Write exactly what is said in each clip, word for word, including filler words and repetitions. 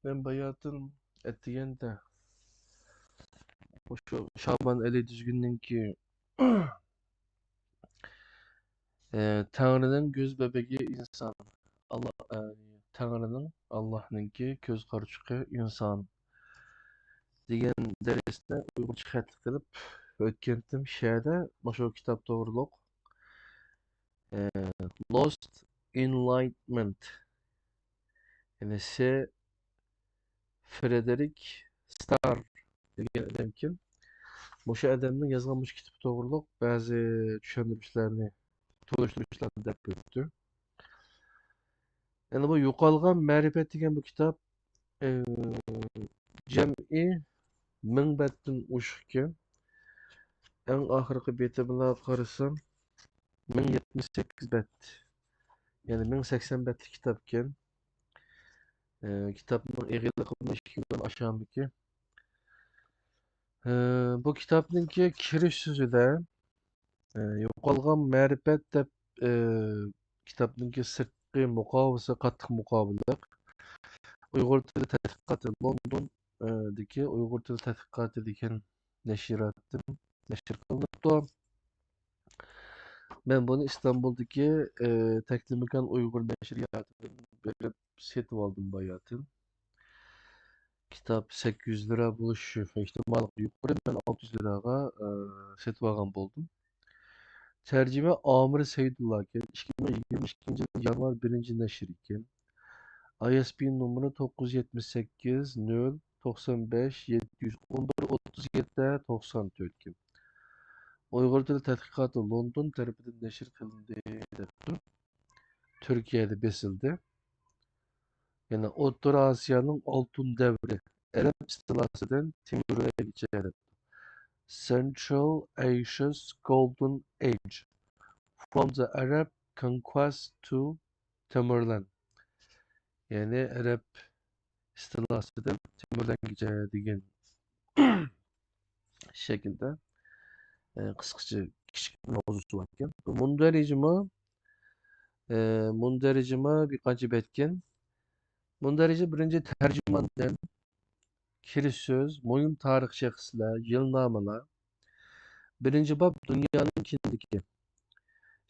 مەن باياتىن ئەتىگەندە مۇشۇ شابان ئەلى دۈزگۈننىڭكى، ئە، تەڭرىنىڭ كۆز بەبىكى ئىنسان، ئاللا، ئە، تەڭرىنىڭ، ئاللاھنىڭكى كۆز قارىچۇقى ئىنسان دېگەن دەرسنى ئۇيغۇرچە خەتلىك قىلىپ ئۆتكەنتىم. شۇ يەردە مۇشۇ كىتاب توغرۇلۇق، ئە، Lost Enlightenment، يەنى سى فرېدېرىك ستار دېگەن ئادەمكەن. مۇشۇ ئادەمنىڭ يازغان مۇشۇ كىتابى توغرۇلۇق بەزى چۈشەندۈرۈشلەرنى، تونۇشتۇرۇشلارنى دەپ ئۆتتى. يەنى بۇ يوقالغان مەرىپەت دېگەن بۇ كىتاب، ئى، جەمئىي مىڭ بەتتىن ئوشۇقكەن. ئەڭ ئاخىرقى بېتى بىلەن قارىسام، مىڭ يەتمىش سەككىز بەت. يەنى مىڭ سەكسەن بەتلىك كىتابكەن. ئى، كىتابنىڭ ئېغىرلىقى بىلەن ئىككى كىلودىن ئاشامىكى. ئى، بۇ كىتابنىڭكى كىرىش سۆزىدە، ئى، يوقالغان مەرىپەت دەپ، ئى، كىتابنىڭكى سىرتقى مۇقاۋىسى قاتتىق مۇقاۋىلىق. ئۇيغۇر تىلى تەتقىقاتى لوندون، ئى، دىكى ئۇيغۇر تىلى تەتقىقاتى دېگەن نەشرىياتتىن نەشر قىلىنىپتۇ. مەن بۇنى ئىستانبۇلدىكى، ئى، تەكلىماكان ئۇيغۇر نەشرىياتىدىن بېرىپ سېتىۋالدىم باياتىن. كىتاب سەككىز يۈز لىرا بولۇشى ئېھتىمالى يۇقىرى، مەن ئالتە يۈز لىراغا، ئى، سېتىۋالغان بولدۇم. تەرجىمە ئامىر سەيدۇللاكەن، ئىككى مىڭ يىگىرمە ئىككىنچى يىل يانۋار بىرىنچى نەشر ئىكەن. ئاي ئېس بى نومۇرى توققۇز يۈز يەتمىش سەككىز، نۆل، توقسان بەش، يەتتە يۈز ئون بىر، ئوتتۇز يەتتە، توقسان تۆتكەن. ئۇيغۇر تىلى تەتقىقاتى لوندون تەرىپىدىن نەشر قىلىندى، دەپتۇ. تۈركىيەدە بېسىلدى. يەنە ئوتتۇرا ئاسىيانىڭ ئالتۇن دەۋرى، ئەرەب ئىستىلاسىدىن تىمۇرلەنگىچە دەپتۇ. Central Asia's Golden Age, from the Arab Conquest to Tamerlane. يەنى ئەرەب ئىستىلاسىدىن تىمۇرلەنگىچە دېگەن شەكىلدە، ئە، قىسقىچە كىچىك ماۋزۇسى باركەن. مۇندەرىجىمۇ، ئە، مۇندەرىجىمۇ بىر قانچە بەتكەن. مۇندەرىجە بىرىنچى تەرجىماندىن، كىرىش سۆز، مۇھىم تارىخ شەخسلەر، يىلنامىلار. بىرىنچى باب دۇنيانىڭ كىندىكى.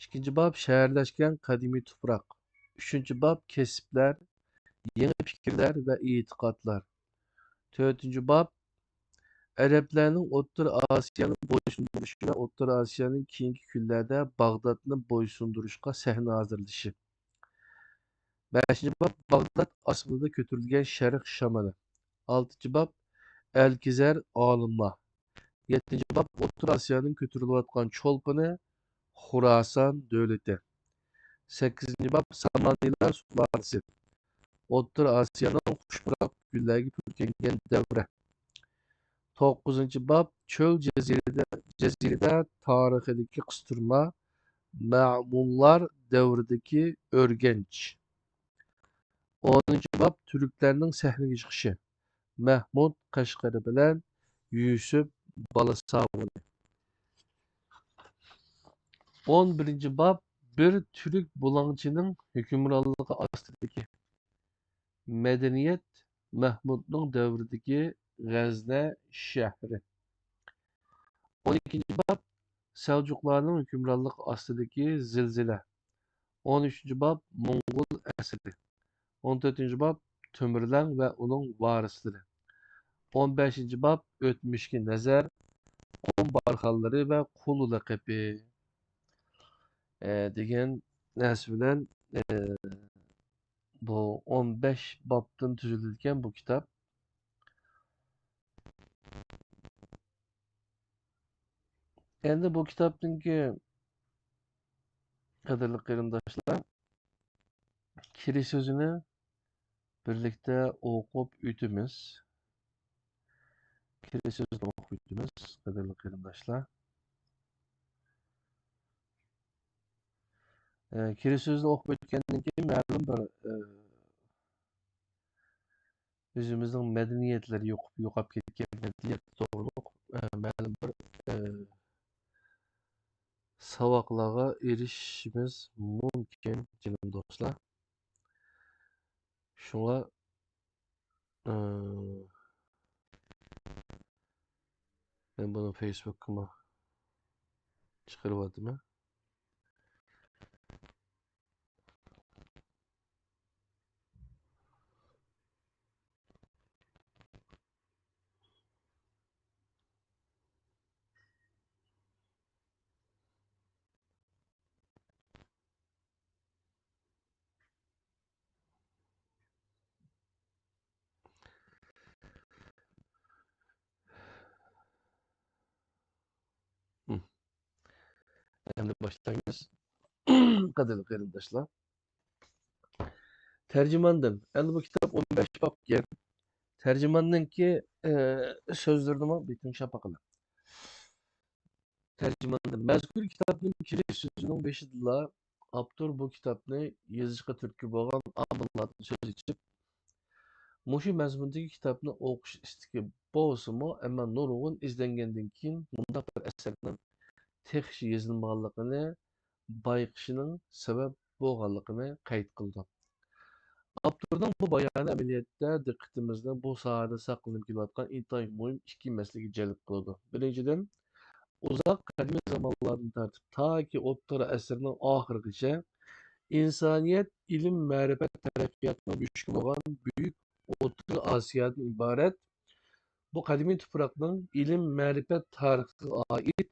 ئىككىنچى باب شەھەرلەشكەن قەدىمىي تۇپراق. ئۈچىنچى باب كەسىپلەر، يېڭى پىكىرلەر ۋە ئېتىقادلار. تۆتىنچى باب ئەرەبلەرنىڭ ئوتتۇرا ئاسىيانى بويسۇندۇرۇشى ۋە ئوتتۇرا ئاسىيانىڭ كېيىنكى كۈنلەردە باغدادنى بويسۇندۇرۇشقا سەھنە ھازىرلىشى. بەشىنچى باب باغداد ئاسمىنىدا كۆتۈرۈلگەن شەرق شامىلى. ئالتىنچى باب ئەلكىزەر ئالىملار. يەتتىنچى باب ئوتتۇرا ئاسىيانىڭ كۆتۈرۈلۈۋاتقان چولپىنى خوراسان دۆلىتى. سەككىزىنچى باب سامانىيلار سۇلالىسى. ئوتتۇرا ئاسىيانىڭ خۇش پۇراق گۈللەرگە پۈركەنگەن دەۋرى. توققۇزىنچى باب چۆل جەزىرىدە، جەزىرىدە تارىخىدىكى قىستۇرما، مەمۇنلار دەۋرىدىكى ئۆرگەنچ. ئونىنچى باب تۈركلەرنىڭ سەھنىگە چىقىشى، مەھمۇد قەشقەرى بىلەن يۈسۈپ بالاساۋۇنى. ئون بىرىنچى باب بىر تۈرك بۇلاڭچىنىڭ ھۆكۈمرانلىقى ئاستىدىكى مەدەنىيەت، مەھمۇدنىڭ دەۋرىدىكى غەزنە شەھىرى. ئون ئىككىنچى باب سەلجۇقلارنىڭ ھۆكۈمرانلىقى ئاستىدىكى زىلزىلە. ئون ئۈچىنچى باب موڭغۇل ئەسىرى. ئون تۆتىنچى باب تۆمۈرلەڭ ۋە ئۇنىڭ ۋارىسلىرى. ئون بەشىنچى باب ئۆتمۈشكە نەزەر، قۇم بارخانلىرى ۋە قۇلۇ لەقىپى، ئە، دېگەن نەرسە بىلەن، ئە، بۇ ئون بەش بابتىن تۈزۈلىدىكەن بۇ كىتاب. ئەمدى بۇ كىتابتىنكى، قەدىرلىك قېرىنداشلار، كىرىش سۆزىنى بىرلىكتە ئوقۇپ ئۆتىمىز. كىرىش سۆزىنى ئوقۇپ ئۆتىمىز، قەدىرلىك قېرىنداشلار. ئە، كىرىش سۆزىنى ئوقۇپ ئۆتكەندىن كېيىن مەلۇم بىر، ئە، ئۆزىمىزنىڭ مەدەنىيەتلىرى يوقاپ، يوقاپ كەتكەن مەدەنىيەت توغرۇلۇق، ئە، مەلۇم بىر، ئە، ساۋاقلارغا ئېرىشىشىمىز مۇمكىن، جېنىم دوستلار. شۇڭا ئى، مەن بۇنى فېيسبۇكقىمۇ چىقىرىۋاتىمەن. ئەمدى باشلايمىز. قەدىرلىك قېرىنداشلار، تەرجىماندىن، ئەمدى بۇ كىتاب ئون بەش باب ئىكەن. تەرجىماندىنكى، ئە، سۆزلىرىنىمۇ بېتىنى شاپاقىلىڭ. تەرجىماندىن. مەزكۇر كىتابنىڭ كىرىش سۆزىنىڭ بېشىدىلا ئاپتور بۇ كىتابنى يېزىشقا تۈرتكە بولغان ئامىللاردىن سۆز ئېچىپ، مۇشۇ مەزمۇندىكى كىتابنى ئوقۇش ئىستىكى بولسىمۇ، ئەمما نۇرغۇن ئىزدەنگەندىن كېيىن مۇنداق بىر ئەسەرنىڭ تېخىچە يېزىلمىغانلىقىنى بايقىشىنىڭ سەۋەب بولغانلىقىنى قەيت قىلىدۇ. ئاپتورنىڭ بۇ بايانى ئەمەلىيەتتە دىققىتىمىزنى بۇ ساھەدە ساقلىنىپ كېلىۋاتقان ئىنتايىن مۇھىم ئىككى مەسىلىگە جەلپ قىلىدۇ. بىرىنچىدىن، ئۇزاق قەدىمىي زامانلاردىن تارتىپ تاكى ئوتتۇرا ئەسىرنىڭ ئاخىرىغىچە ئىنسانىيەت ئىلىم-مەرىپەت تەرەققىياتىنىڭ بۆشۈكى بولغان بۈيۈك ئوتتۇرا ئاسىيادىن ئىبارەت بۇ قەدىمىي تۇپراقنىڭ ئىلىم-مەرىپەت تارىخىغا ئائىت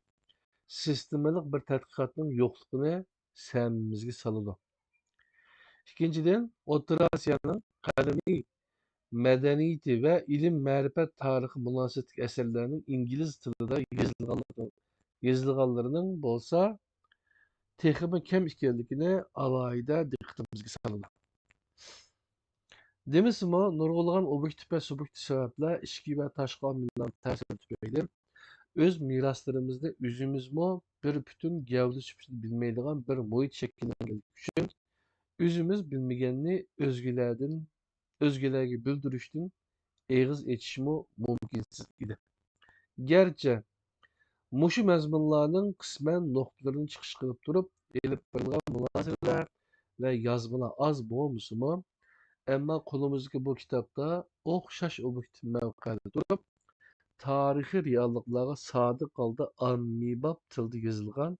سىستېمىلىق بىر تەتقىقاتنىڭ يوقلۇقىنى سەمىمىزگە سالىدۇ. ئىككىنچىدىن، ئوتتۇرا ئاسىيانىڭ قەدىمىي مەدەنىيىتى ۋە ئىلىم-مەرىپەت تارىخى مۇناسىۋەتلىك ئەسەرلەرنىڭ ئىنگلىز تىلىدا يېزىلغانلىقى، يېزىلغانلىرىنىڭ بولسا تېخىمۇ كەم ئىكەنلىكىنى ئالاھىدە دىققىتىمىزگە سالىدۇ. دېمىسىمۇ، نۇرغۇنلىغان ئوبيېكتىپ ۋە سۇبيېكتىپ سەۋەبلەر ئىچكى ۋە تاشقى ئامىللارنىڭ تەسىرى تۈپەيلى ئۆز مىراسلىرىمىزنى ئۆزىمىزمۇ بىر پۈتۈن گەۋدە سۈپىتىدە بىلمەيدىغان بىر مۇھىت شەكىللەنگەنلىكى ئۈچۈن، ئۆزىمىز بىلمىگەننى ئۆزگىلەردىن، ئۆزگىلەرگە بىلدۈرۈشتىن ئېغىز ئېچىشمۇ مۇمكىنسىز ئىدى. گەرچە مۇشۇ مەزمۇنلارنىڭ قىسمەن نۇقتىلىرىنى چىقىش قىلىپ تۇرۇپ ئېلىپ بېرىلغان مۇنازىرىلەر ۋە يازمىلار ئاز بولمىسىمۇ، ئەمما قولىمىزدىكى بۇ كىتابتا ئوخشاش ئوبيېكتىپ مەۋقەدە تۇرۇپ، تارىخىي رېئاللىقلارغا سادىق ھالدا ئاممىباب تىلدا يېزىلغان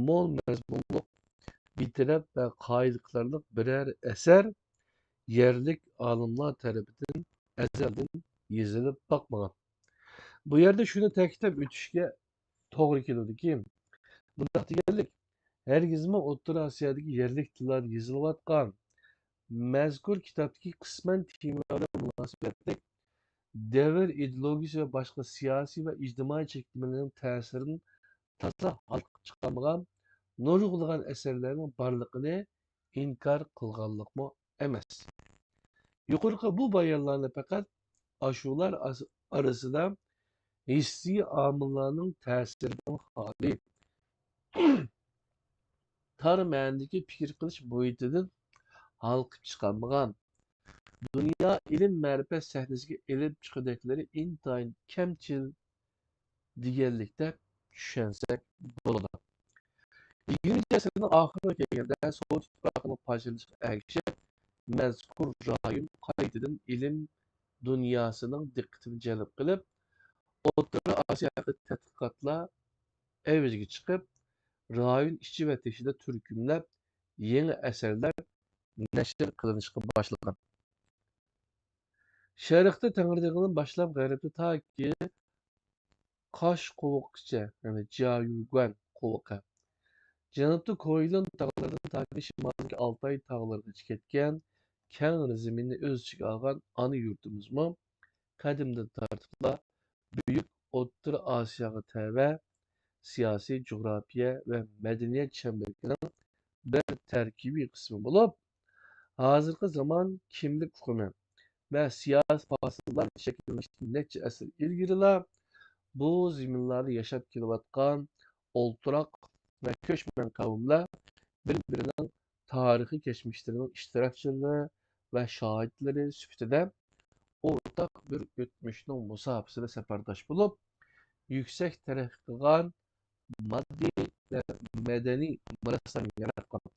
مول مەزمۇنلۇق، بىتەرەپ ۋە قايىل قىلارلىق بىرەر ئەسەر يەرلىك ئالىملار تەرىپىدىن ئەزەلدىن يېزىلىپ باقمىغان. بۇ يەردە شۇنى تەكىتلەپ ئۆتۈشكە توغرا كېلىدۇكى، مۇنداق دېگەنلىك، ھەرگىزمۇ ئوتتۇرا ئاسىيادىكى يەرلىك تىللاردا يېزىلىۋاتقان مەزكۇر كىتابتىكى قىسمەن تېمىلار بىلەن مۇناسىۋەتلىك دەۋر ئىدېئولوگىيىسى ۋە باشقا سىياسىي ۋە ئىجتىمائىي چەكلىمىلەرنىڭ تەسىرىدىن تازا ھالقىپ چىقالمىغان نۇرغۇنلىغان ئەسەرلەرنىڭ بارلىقىنى ئىنكار قىلغانلىقمۇ ئەمەس. يۇقىرىقى بۇ بايانلارنى پەقەت ئاشۇلار ئاس-، ئارىسىدا ھېسسىي ئامىللارنىڭ تەسىرىدىن خالىي، تار مەنىدىكى پىكىر قىلىش مۇھىتىدىن ھالقىپ چىقالمىغان، دۇنيا ئىلىم-مەرىپەت سەھنىسىگە ئېلىپ چىققۇدەكلىرى ئىنتايىن كەمچىل دېگەنلىكتە چۈشەنسەك بولىدۇ. يىگىرمىنچى ئەسىرنىڭ ئاخىرىغا كەلگەندە، سوۋېت ئىتتىپاقىنىڭ پارچىلىنىشىغا ئەگىشىپ، مەزكۇر رايون قايتىدىن ئىلىم دۇنياسىنىڭ دىققىتىنى جەلپ قىلىپ، ئوتتۇرا ئاسىيا ھەققىدە تەتقىقاتلار ئەۋجىگە چىقىپ، رايون ئىچى ۋە تېشىدا تۈركۈملەپ يېڭى ئەسەرلەر نەشر قىلىنىشقا باشلىغان. شەرقتە تەڭرىتېغىدىن باشلاپ غەربتە تاكى قاش قوۋۇقىچە، يەنى جيايۈگۈەن قوۋۇقى، جەنۇبتا كويلۇن تاغلىرىدىن تاكى شىمالدىكى ئالتاي تاغلىرىغىچە كەتكەن كەڭرى زېمىننى ئۆز ئىچىگە ئالغان ئانا يۇرتىمىزمۇ قەدىمدىن تارتىپلا بۈيۈك ئوتتۇرا ئاسىياغا تەۋە سىياسىي، جۇغراپىيە ۋە مەدەنىيەت چەمبىرىكىنىڭ بىر تەركىبىي قىسمى بولۇپ، ھازىرقى زامان كىملىك ئۇقۇمى ۋە سىياسىي پاسىللار شەكىللىنىشتىن نەچچە ئەسىر ئىلگىرىلا بۇ زېمىنلاردا ياشاپ كېلىۋاتقان ئولتۇراق ۋە كۆچمەن قەۋملەر بىر-بىرىنىڭ تارىخىي كەچمىشلىرىنىڭ ئىشتىراكچىلىرى ۋە شاھىتلىرى سۈپىتىدە ئورتاق بىر ئۆتمۈشنىڭ مۇساپىسىدە سەپەرداش بولۇپ، يۈكسەك تەرەققىي قىلغان ماددىي ۋە مەدەنىي مىراسلارنى ياراتقان.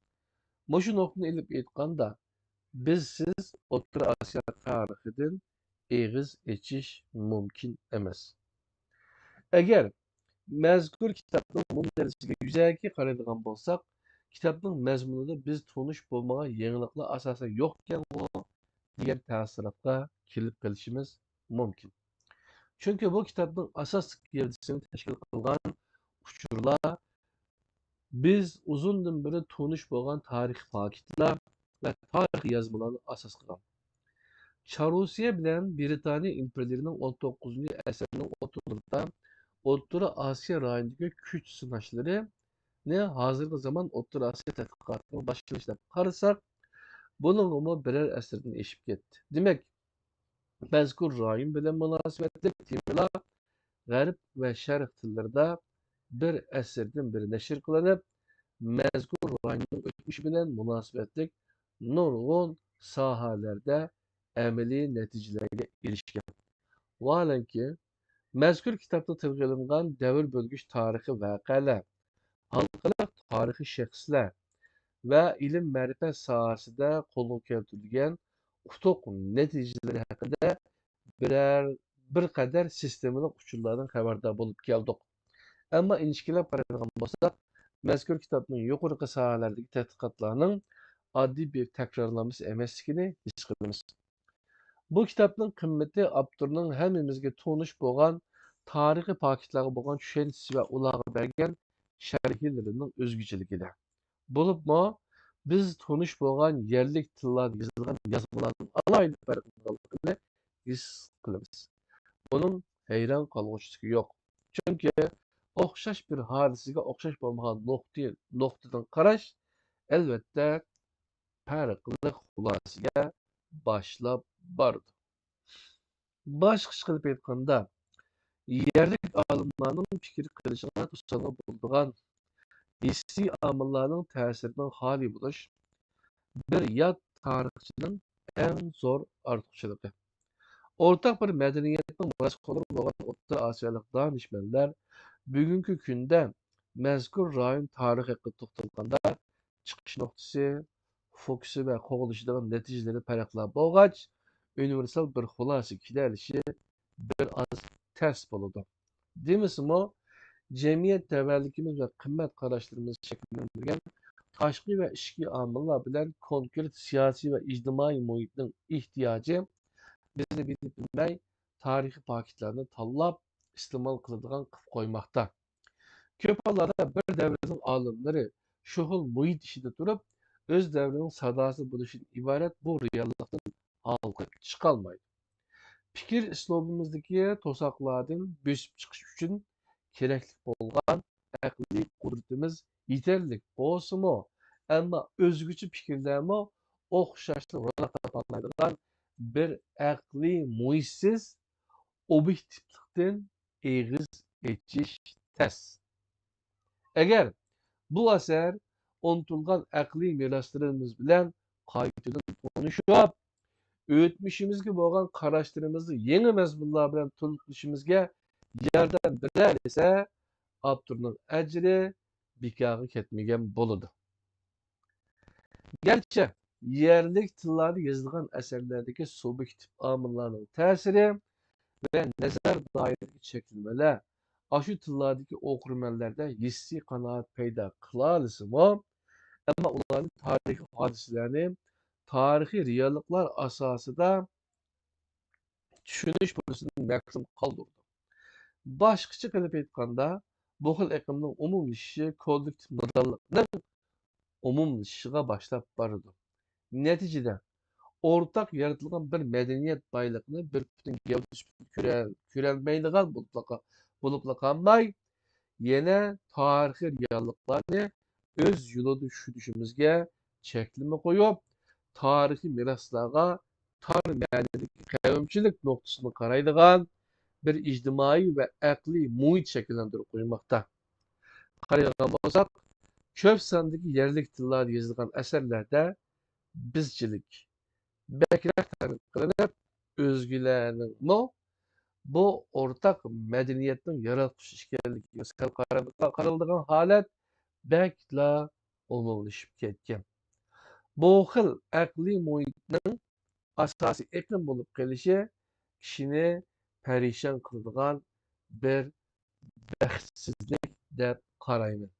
مۇشۇ نۇقتىنى ئېلىپ ئېيتقاندا، بىز سىز ئوتتۇرا ئاسىيا تارىخىدىن ئېغىز ئېچىش مۇمكىن ئەمەس. ئەگەر مەزكۇر كىتابنىڭ مۇندەرىجىسىگە يۈزەكى قارايدىغان بولساق، كىتابنىڭ مەزمۇنىدا بىز تونۇش بولمىغان يېڭىلىقلار ئاساسەن يوقكەنغۇ دېگەن تەسىراتقا كېلىپ قېلىشىمىز مۇمكىن. چۈنكى بۇ كىتابنىڭ ئاساسلىق گەۋدىسىنى تەشكىل قىلغان ئۇچۇرلار بىز ئۇزۇندىن بېرى تونۇش بولغان تارىخىي پاكىتلار ۋە تارىخىي يازمىلارنى ئاساس قىلغان. چارۇسىيە بىلەن بىرىتانىيە ئىمپېرىيىلىرىنىڭ ئون توققۇزىنچى ئەسىرنىڭ ئوتتۇرىلىرىدا ئوتتۇرا ئاسىيا رايونىدىكى كۈچ سىناشلىرىنى ھازىرقى زامان ئوتتۇرا ئاسىيا تەتقىقاتىنىڭ باشلىنىشى دەپ قارىساق، بۇنىڭغىمۇ بىرەر ئەسىردىن ئېشىپ كەتتى. دېمەك، مەزكۇر رايون بىلەن مۇناسىۋەتلىك تېمىلار غەرب ۋە شەرق تىللىرىدا بىر ئەسىردىن بېرى نەشر قىلىنىپ، مەزكۇر رايوننىڭ ئۆتمۈشى بىلەن مۇناسىۋەتلىك نۇرغۇن ساھەلەردە ئەمەلىي نەتىجىلەرگە ئېرىشكەن. ۋاھالەنكى، مەزكۇر كىتابتا تىلغا ئېلىنغان دەۋر بۆلگۈچ تارىخىي ۋەقەلەر، ھالقىلىق تارىخىي شەخسلەر ۋە ئىلىم-مەرىپەت ساھەسىدە قولغا كەلتۈرۈلگەن ئۇتۇق نەتىجىلىرى ھەققىدە بىرەر، بىر قەدەر سىستېمىلىق ئۇچۇرلاردىن خەۋەردار بولۇپ كەلدۇق. ئەمما ئىنچىكىلەپ قارايدىغان بولساق، مەزكۇر كىتابنىڭ يۇقىرىقى ساھەلەردىكى تەتقىقاتلارنىڭ ئاددىي بىر تەكرارلانمىسى ئەمەسلىكىنى ھېس قىلىمىز. بۇ كىتابنىڭ قىممىتى ئاپتورنىڭ ھەممىمىزگە تونۇش بولغان تارىخىي پاكىتلارغا بولغان چۈشەنچىسى ۋە ئۇلارغا بەرگەن شەرھلىرىنىڭ ئۆزگىچىلىكىدە. بولۇپمۇ، بىز تونۇش بولغان يەرلىك تىللاردا يېزىلغان يازمىلاردىن ئالاھىدە پەرقلىنىدىغانلىقىنى ھېس قىلىمىز. بۇنىڭ ھەيران قالغۇچىلىكى يوق. چۈنكى ئوخشاش بىر ھادىسىگە ئوخشاش بولمىغان نۇقتى-، نۇقتىدىن قاراش، ئەلۋەتتە، پەرقلىق خۇلاسىگە باشلاپ بارىدۇ. باشقىچە قىلىپ ئېيتقاندا، يەرلىك ئالىملارنىڭ پىكىر قىلىشىغا توسالغۇ بولىدىغان ھېسسىي ئامىللارنىڭ تەسىرىدىن خالىي بولۇش بىر يات تارىخچىنىڭ ئەڭ زور ئارتۇقچىلىقى. ئورتاق بىر مەدەنىيەتنىڭ مىراسخورلىرى بولغان ئوتتۇرا ئاسىيالىق دانىشمەنلەر بۈگۈنكى كۈندە مەزكۇر رايون تارىخى ھەققىدە توختالغاندا، چىقىش نۇقتىسى، فوكۇسى ۋە قوغلىشىدىغان نەتىجىلىرى پەرقلەر بولغاچ، ئۇنىۋېرسال بىر خۇلاسىگە كېلەلىشى بىر ئاز تەس بولىدۇ. دېمىسىمۇ، جەمئىيەت تەۋەلىكىمىز ۋە قىممەت قاراشلىرىمىزنى شەكىللەندۈرگەن تاشقى ۋە ئىچكى ئامىللار بىلەن كونكرېت سىياسىي ۋە ئىجتىمائىي مۇھىتنىڭ ئېھتىياجى بىزنى بىلىپ بىلمەي تارىخىي پاكىتلارنى تاللاپ ئىستېمال قىلىدىغان قىلىپ قويماقتا. كۆپ ھاللاردا بىر دەۋرنىڭ ئالىملىرى شۇ خىل مۇھىت ئىچىدە تۇرۇپ، ئۆز دەۋرىنىڭ ساداسى بولۇشتىن ئىبارەت بۇ رېئاللىقتىن ھالقىپ چىقالمايدۇ. پىكىر ئۇسلۇبىمىزدىكى توساقلاردىن بۆسۈپ چىقىش ئۈچۈن كېرەكلىك بولغان ئەقلىي قۇدرىتىمىز يېتەرلىك بولسىمۇ، ئەمما ئۆزگىچە پىكىرلەرمۇ ئوخشاشلا روناق تاپالمايدىغان بىر ئەقلىي مۇھىتسىز ئوبيېكتىپلىقتىن ئېغىز ئېچىش تەس. ئەگەر بۇ ئەسەر ئۇنتۇلغان ئەقلىي مىراسلىرىمىز بىلەن قايتىدىن تونۇشۇپ، ئۆتمۈشىمىزگە بولغان قاراشلىرىمىزنى يېڭى مەزمۇنلار بىلەن تولۇقلىشىمىزگە ياردەم بېرەلىسە، ئاپتورنىڭ ئەجرى بىكارغا كەتمىگەن بولىدۇ. گەرچە يەرلىك تىللاردا يېزىلغان ئەسەرلەردىكى سۇبيېكتىپ ئامىللارنىڭ تەسىرى ۋە نەزەر دائىرىدىكى چەكلىمىلەر ئاشۇ تىللاردىكى ئوقۇرمەنلەردە ھېسسىي قانائەت پەيدا قىلالىسىمۇ، ئەمما ئۇلارنى تارىخىي ھادىسىلەرنى تارىخىي رېئاللىقلار ئاساسىدا چۈشىنىش پۇرسىتىدىن مەھرۇم قالدۇرىدۇ. باشقىچە قىلىپ ئېيتقاندا، بۇ خىل ئېقىمنىڭ ئومۇملىشىشى كوللېكتىپ نادانلىقنىڭ ئومۇملىشىشىغا باشلاپ بارىدۇ. نەتىجىدە، ئورتاق يارىتىلغان بىر مەدەنىيەت بايلىقىنى بىر پۈتۈن گەۋدە سۈپىتىدە كۆرە-، كۆرەلمەيدىغان بولۇپلا قا-، بولۇپلا قالماي، يەنە تارىخىي رېئاللىقلارنى ئۆز يولىدا چۈشىنىشىمىزگە چەكلىمە قويۇپ، تارىخىي مىراسلارغا تار مەنىدىكى قەۋمچىلىك نۇقتىسىدىن قارايدىغان بىر ئىجتىمائىي ۋە ئەقلىي مۇھىت شەكىللەندۈرۈپ قويماقتا. قارايدىغان بولساق، كۆپ ساندىكى يەرلىك تىللاردا يېزىلغان ئەسەرلەردە بىزچىلىك بەكرەك تەنقىد قىلىنىپ، ئۆزگىلەرنىڭمۇ بۇ ئورتاق مەدەنىيەتنىڭ ياراتقۇچىسى ئىكەنلىكىگە سەل قارا-، قارىلىدىغان ھالەت بەكلا ئومۇملىشىپ كەتكەن. بۇ خىل ئەقلىي مۇھىتنىڭ ئاساسىي ئېقىم بولۇپ قېلىشى كىشىنى پەرىشان قىلىدىغان بىر بەختسىزلىك دەپ قارايمەن.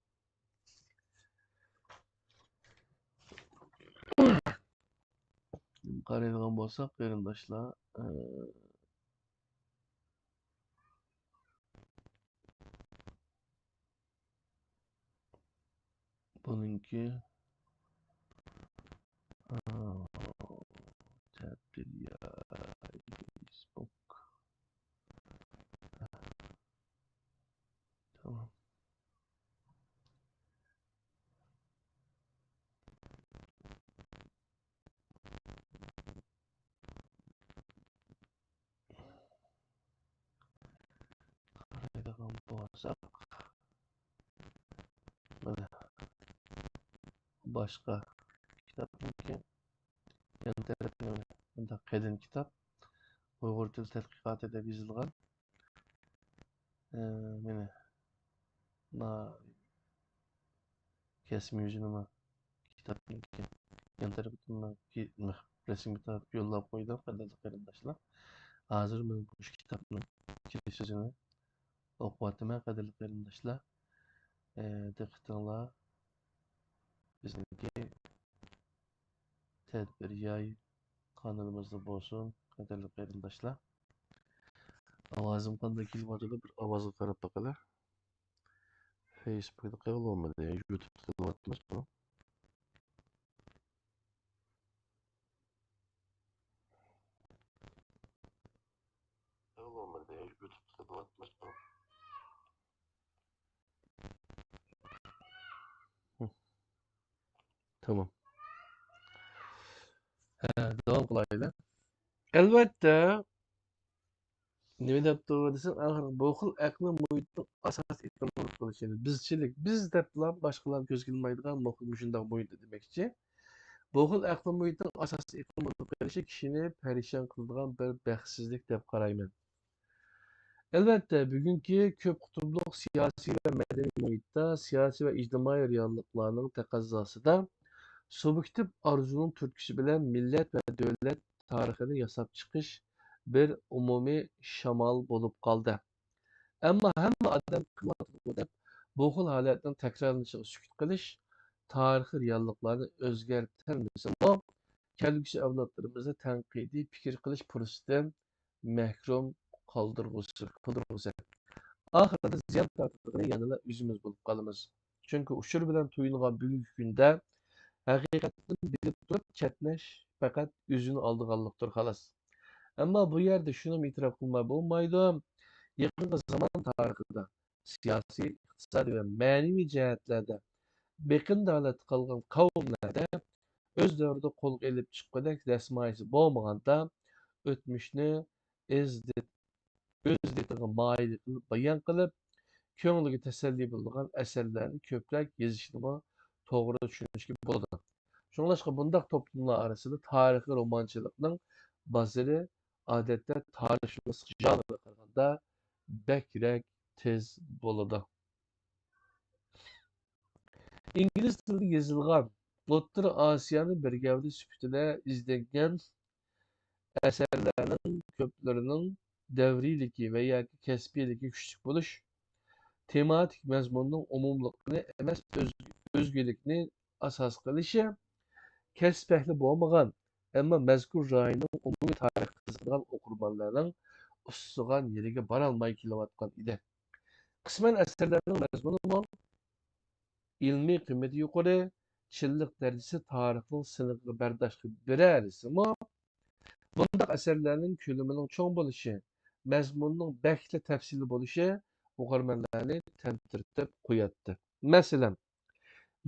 قارايدىغان بولساق، قېرىنداشلار، ئە، بۇنىڭكى، ئە، تەبىئىي فېيسبۇك. تامام. قارايدىغان بولساق، مانا، باشقا كىتابنىڭكى يان تەرىپى مۇنداق قېلىن كىتاب. ئۇيغۇر تىل تەتقىقاتى دەپ يېزىلغان. ئە، مانا، مانا كەسمە يۈزىنىمۇ كىتابنىڭكى يان تەرىپىدىن رەسىمگە تارتىپ يوللاپ قويدۇم، قەدىرلىك قېرىنداشلار. ھازىر مەن مۇشۇ كىتابنىڭ كىرىش سۆزىنى ئوقۇۋاتىمەن، قەدىرلىك قېرىنداشلار. ئە، دىققىتىڭلار بىزنىڭكى تەدبىر ياي قانىلىمىزدا بولسۇن، قەدىرلىك قېرىنداشلار. ئاۋازىم قانداق كېلىۋاتىدۇ؟ بىر ئاۋازغا قاراپ باقىلى. فېيسبۇكتا قىلغىلى بولمىدى، يۇتۇبتا قىلىۋاتىمىز بۇنى. قىلغىلى بولمىدى، يۇتۇبتا قىلىۋاتىمىز بۇنى. تامام. ھە، داۋام قىلايلى. ئەلۋەتتە، نېمە دەپتۇ دېسەم، ئاخىرى بۇ خىل ئەقلىي مۇھىتنىڭ ئاساسىي ئېقىم بولۇپ قېلىشى. بىزچىلىك، بىز دەپلا باشقىلار كۆزگە ئىلمايدىغان مۇھىت، مۇشۇنداق مۇھىت دېمەكچى. بۇ خىل ئەقلىي مۇھىتنىڭ ئاساسىي ئېقىم بولۇپ قېلىشى كىشىنى پەرىشان قىلىدىغان بىر بەختسىزلىك دەپ قارايمەن. ئەلۋەتتە، بۈگۈنكى كۆپ قۇتۇملۇق سىياسىي ۋە مەدەنىي مۇھىتتا، سىياسىي ۋە ئىجتىمائىي رېئاللىقلارنىڭ تەقەززاسىدا، سۇبيېكتىپ ئارزۇنىڭ تۈرتكىسى بىلەن مىللەت ۋە دۆلەت تارىخىنى ياساپ چىقىش بىر ئومۇمىي شامال بولۇپ قالدى. ئەمما ھەممە ئادەم قىلىۋاتىدىغۇ دەپ، بۇ خىل ھالەتنىڭ تەكرارلىنىشىغا سۈكۈت قىلىش تارىخىي رېئاللىقلارنى ئۆزگەرتەلمىسىمۇ، كەلگۈسى ئەۋلادلىرىمىزنى تەنقىدىي پىكىر قىلىش پۇرسىتىدىن مەھرۇم قالدۇرغۇسى، قىلدۇرغۇسى. ئاخىرىدا زىيان تارتىدىغىنى يەنىلا ئۆزىمىز بولۇپ قالىمىز. چۈنكى ئۇچۇر بىلەن تويۇنغان بۈگۈنكى كۈندە ھەقىقەتنى بىلىپ تۇرۇپ چەتنەش پەقەت ئۆزىنى ئالدىغانلىقتۇر، خالاس. ئەمما بۇ يەردە شۇنىمۇ ئېتىراپ قىلماي بولمايدۇ، يېقىنقى زامان تارىخىدا سىياسىي، ئىقتىسادىي ۋە مەنىۋى جەھەتلەردە بېقىندە ھالەتتە قالغان قەۋملەردە ئۆز دەۋرىدە قولغا ئېلىپ چىققۇدەك دەسمايىسى بولمىغاندا، ئۆتمۈشنى ئىزدىن ئۆز دىتىغا مايىل قىلىپ بايان قىلىپ، كۆڭلىگە تەسەللى بولىدىغان ئەسەرلەرنى كۆپرەك يېزىشنىمۇ توغرا چۈشىنىشكە بولىدۇ. شۇڭلاشقا بۇنداق توپلۇملار ئارىسىدا تارىخىي رومانچىلىقنىڭ بازىرى ئادەتتە تارىخشۇناسلىق ژانىرىغا قارىغاندا بەكرەك تېز بولىدۇ. ئىنگلىز تىلىدا يېزىلغان ئوتتۇرا ئاسىيانى بىر گەۋدە سۈپىتىدە ئىزدەنگەن ئەسەرلەرنىڭ كۆپلىرىنىڭ دەۋرىيلىكى ۋە ياكى كەسپىيلىكى كۈچلۈك بولۇش، تېماتىك مەزمۇننىڭ ئومۇملۇقىنى ئەمەس، ئۆز-، ئۆزگىلىكنى ئاساس قىلىشى، كەسىپ ئەھلى بولمىغان، ئەمما مەزكۇر رايوننىڭ ئومۇمىي تارىخىغا قىزىقىدىغان ئوقۇرمەنلەرنىڭ ئۇسسىغان يېرىگە بارالماي كېلىۋاتقان ئىدى. قىسمەن ئەسەرلەرنىڭ مەزمۇنى مول، ئىلمىي قىممىتى يۇقىرى، چىنلىق دەرىجىسى تارىخنىڭ سىنىقىغا بەرداشلىق بېرەلىسىمۇ، بۇنداق ئەسەرلەرنىڭ كۆلىمىنىڭ چوڭ بولۇشى، مەزمۇنىنىڭ بەكلا تەپسىلىي بولۇشى ئوقۇرمەنلەرنى تەمتىرىتىپ قوياتتى. مەسىلەن،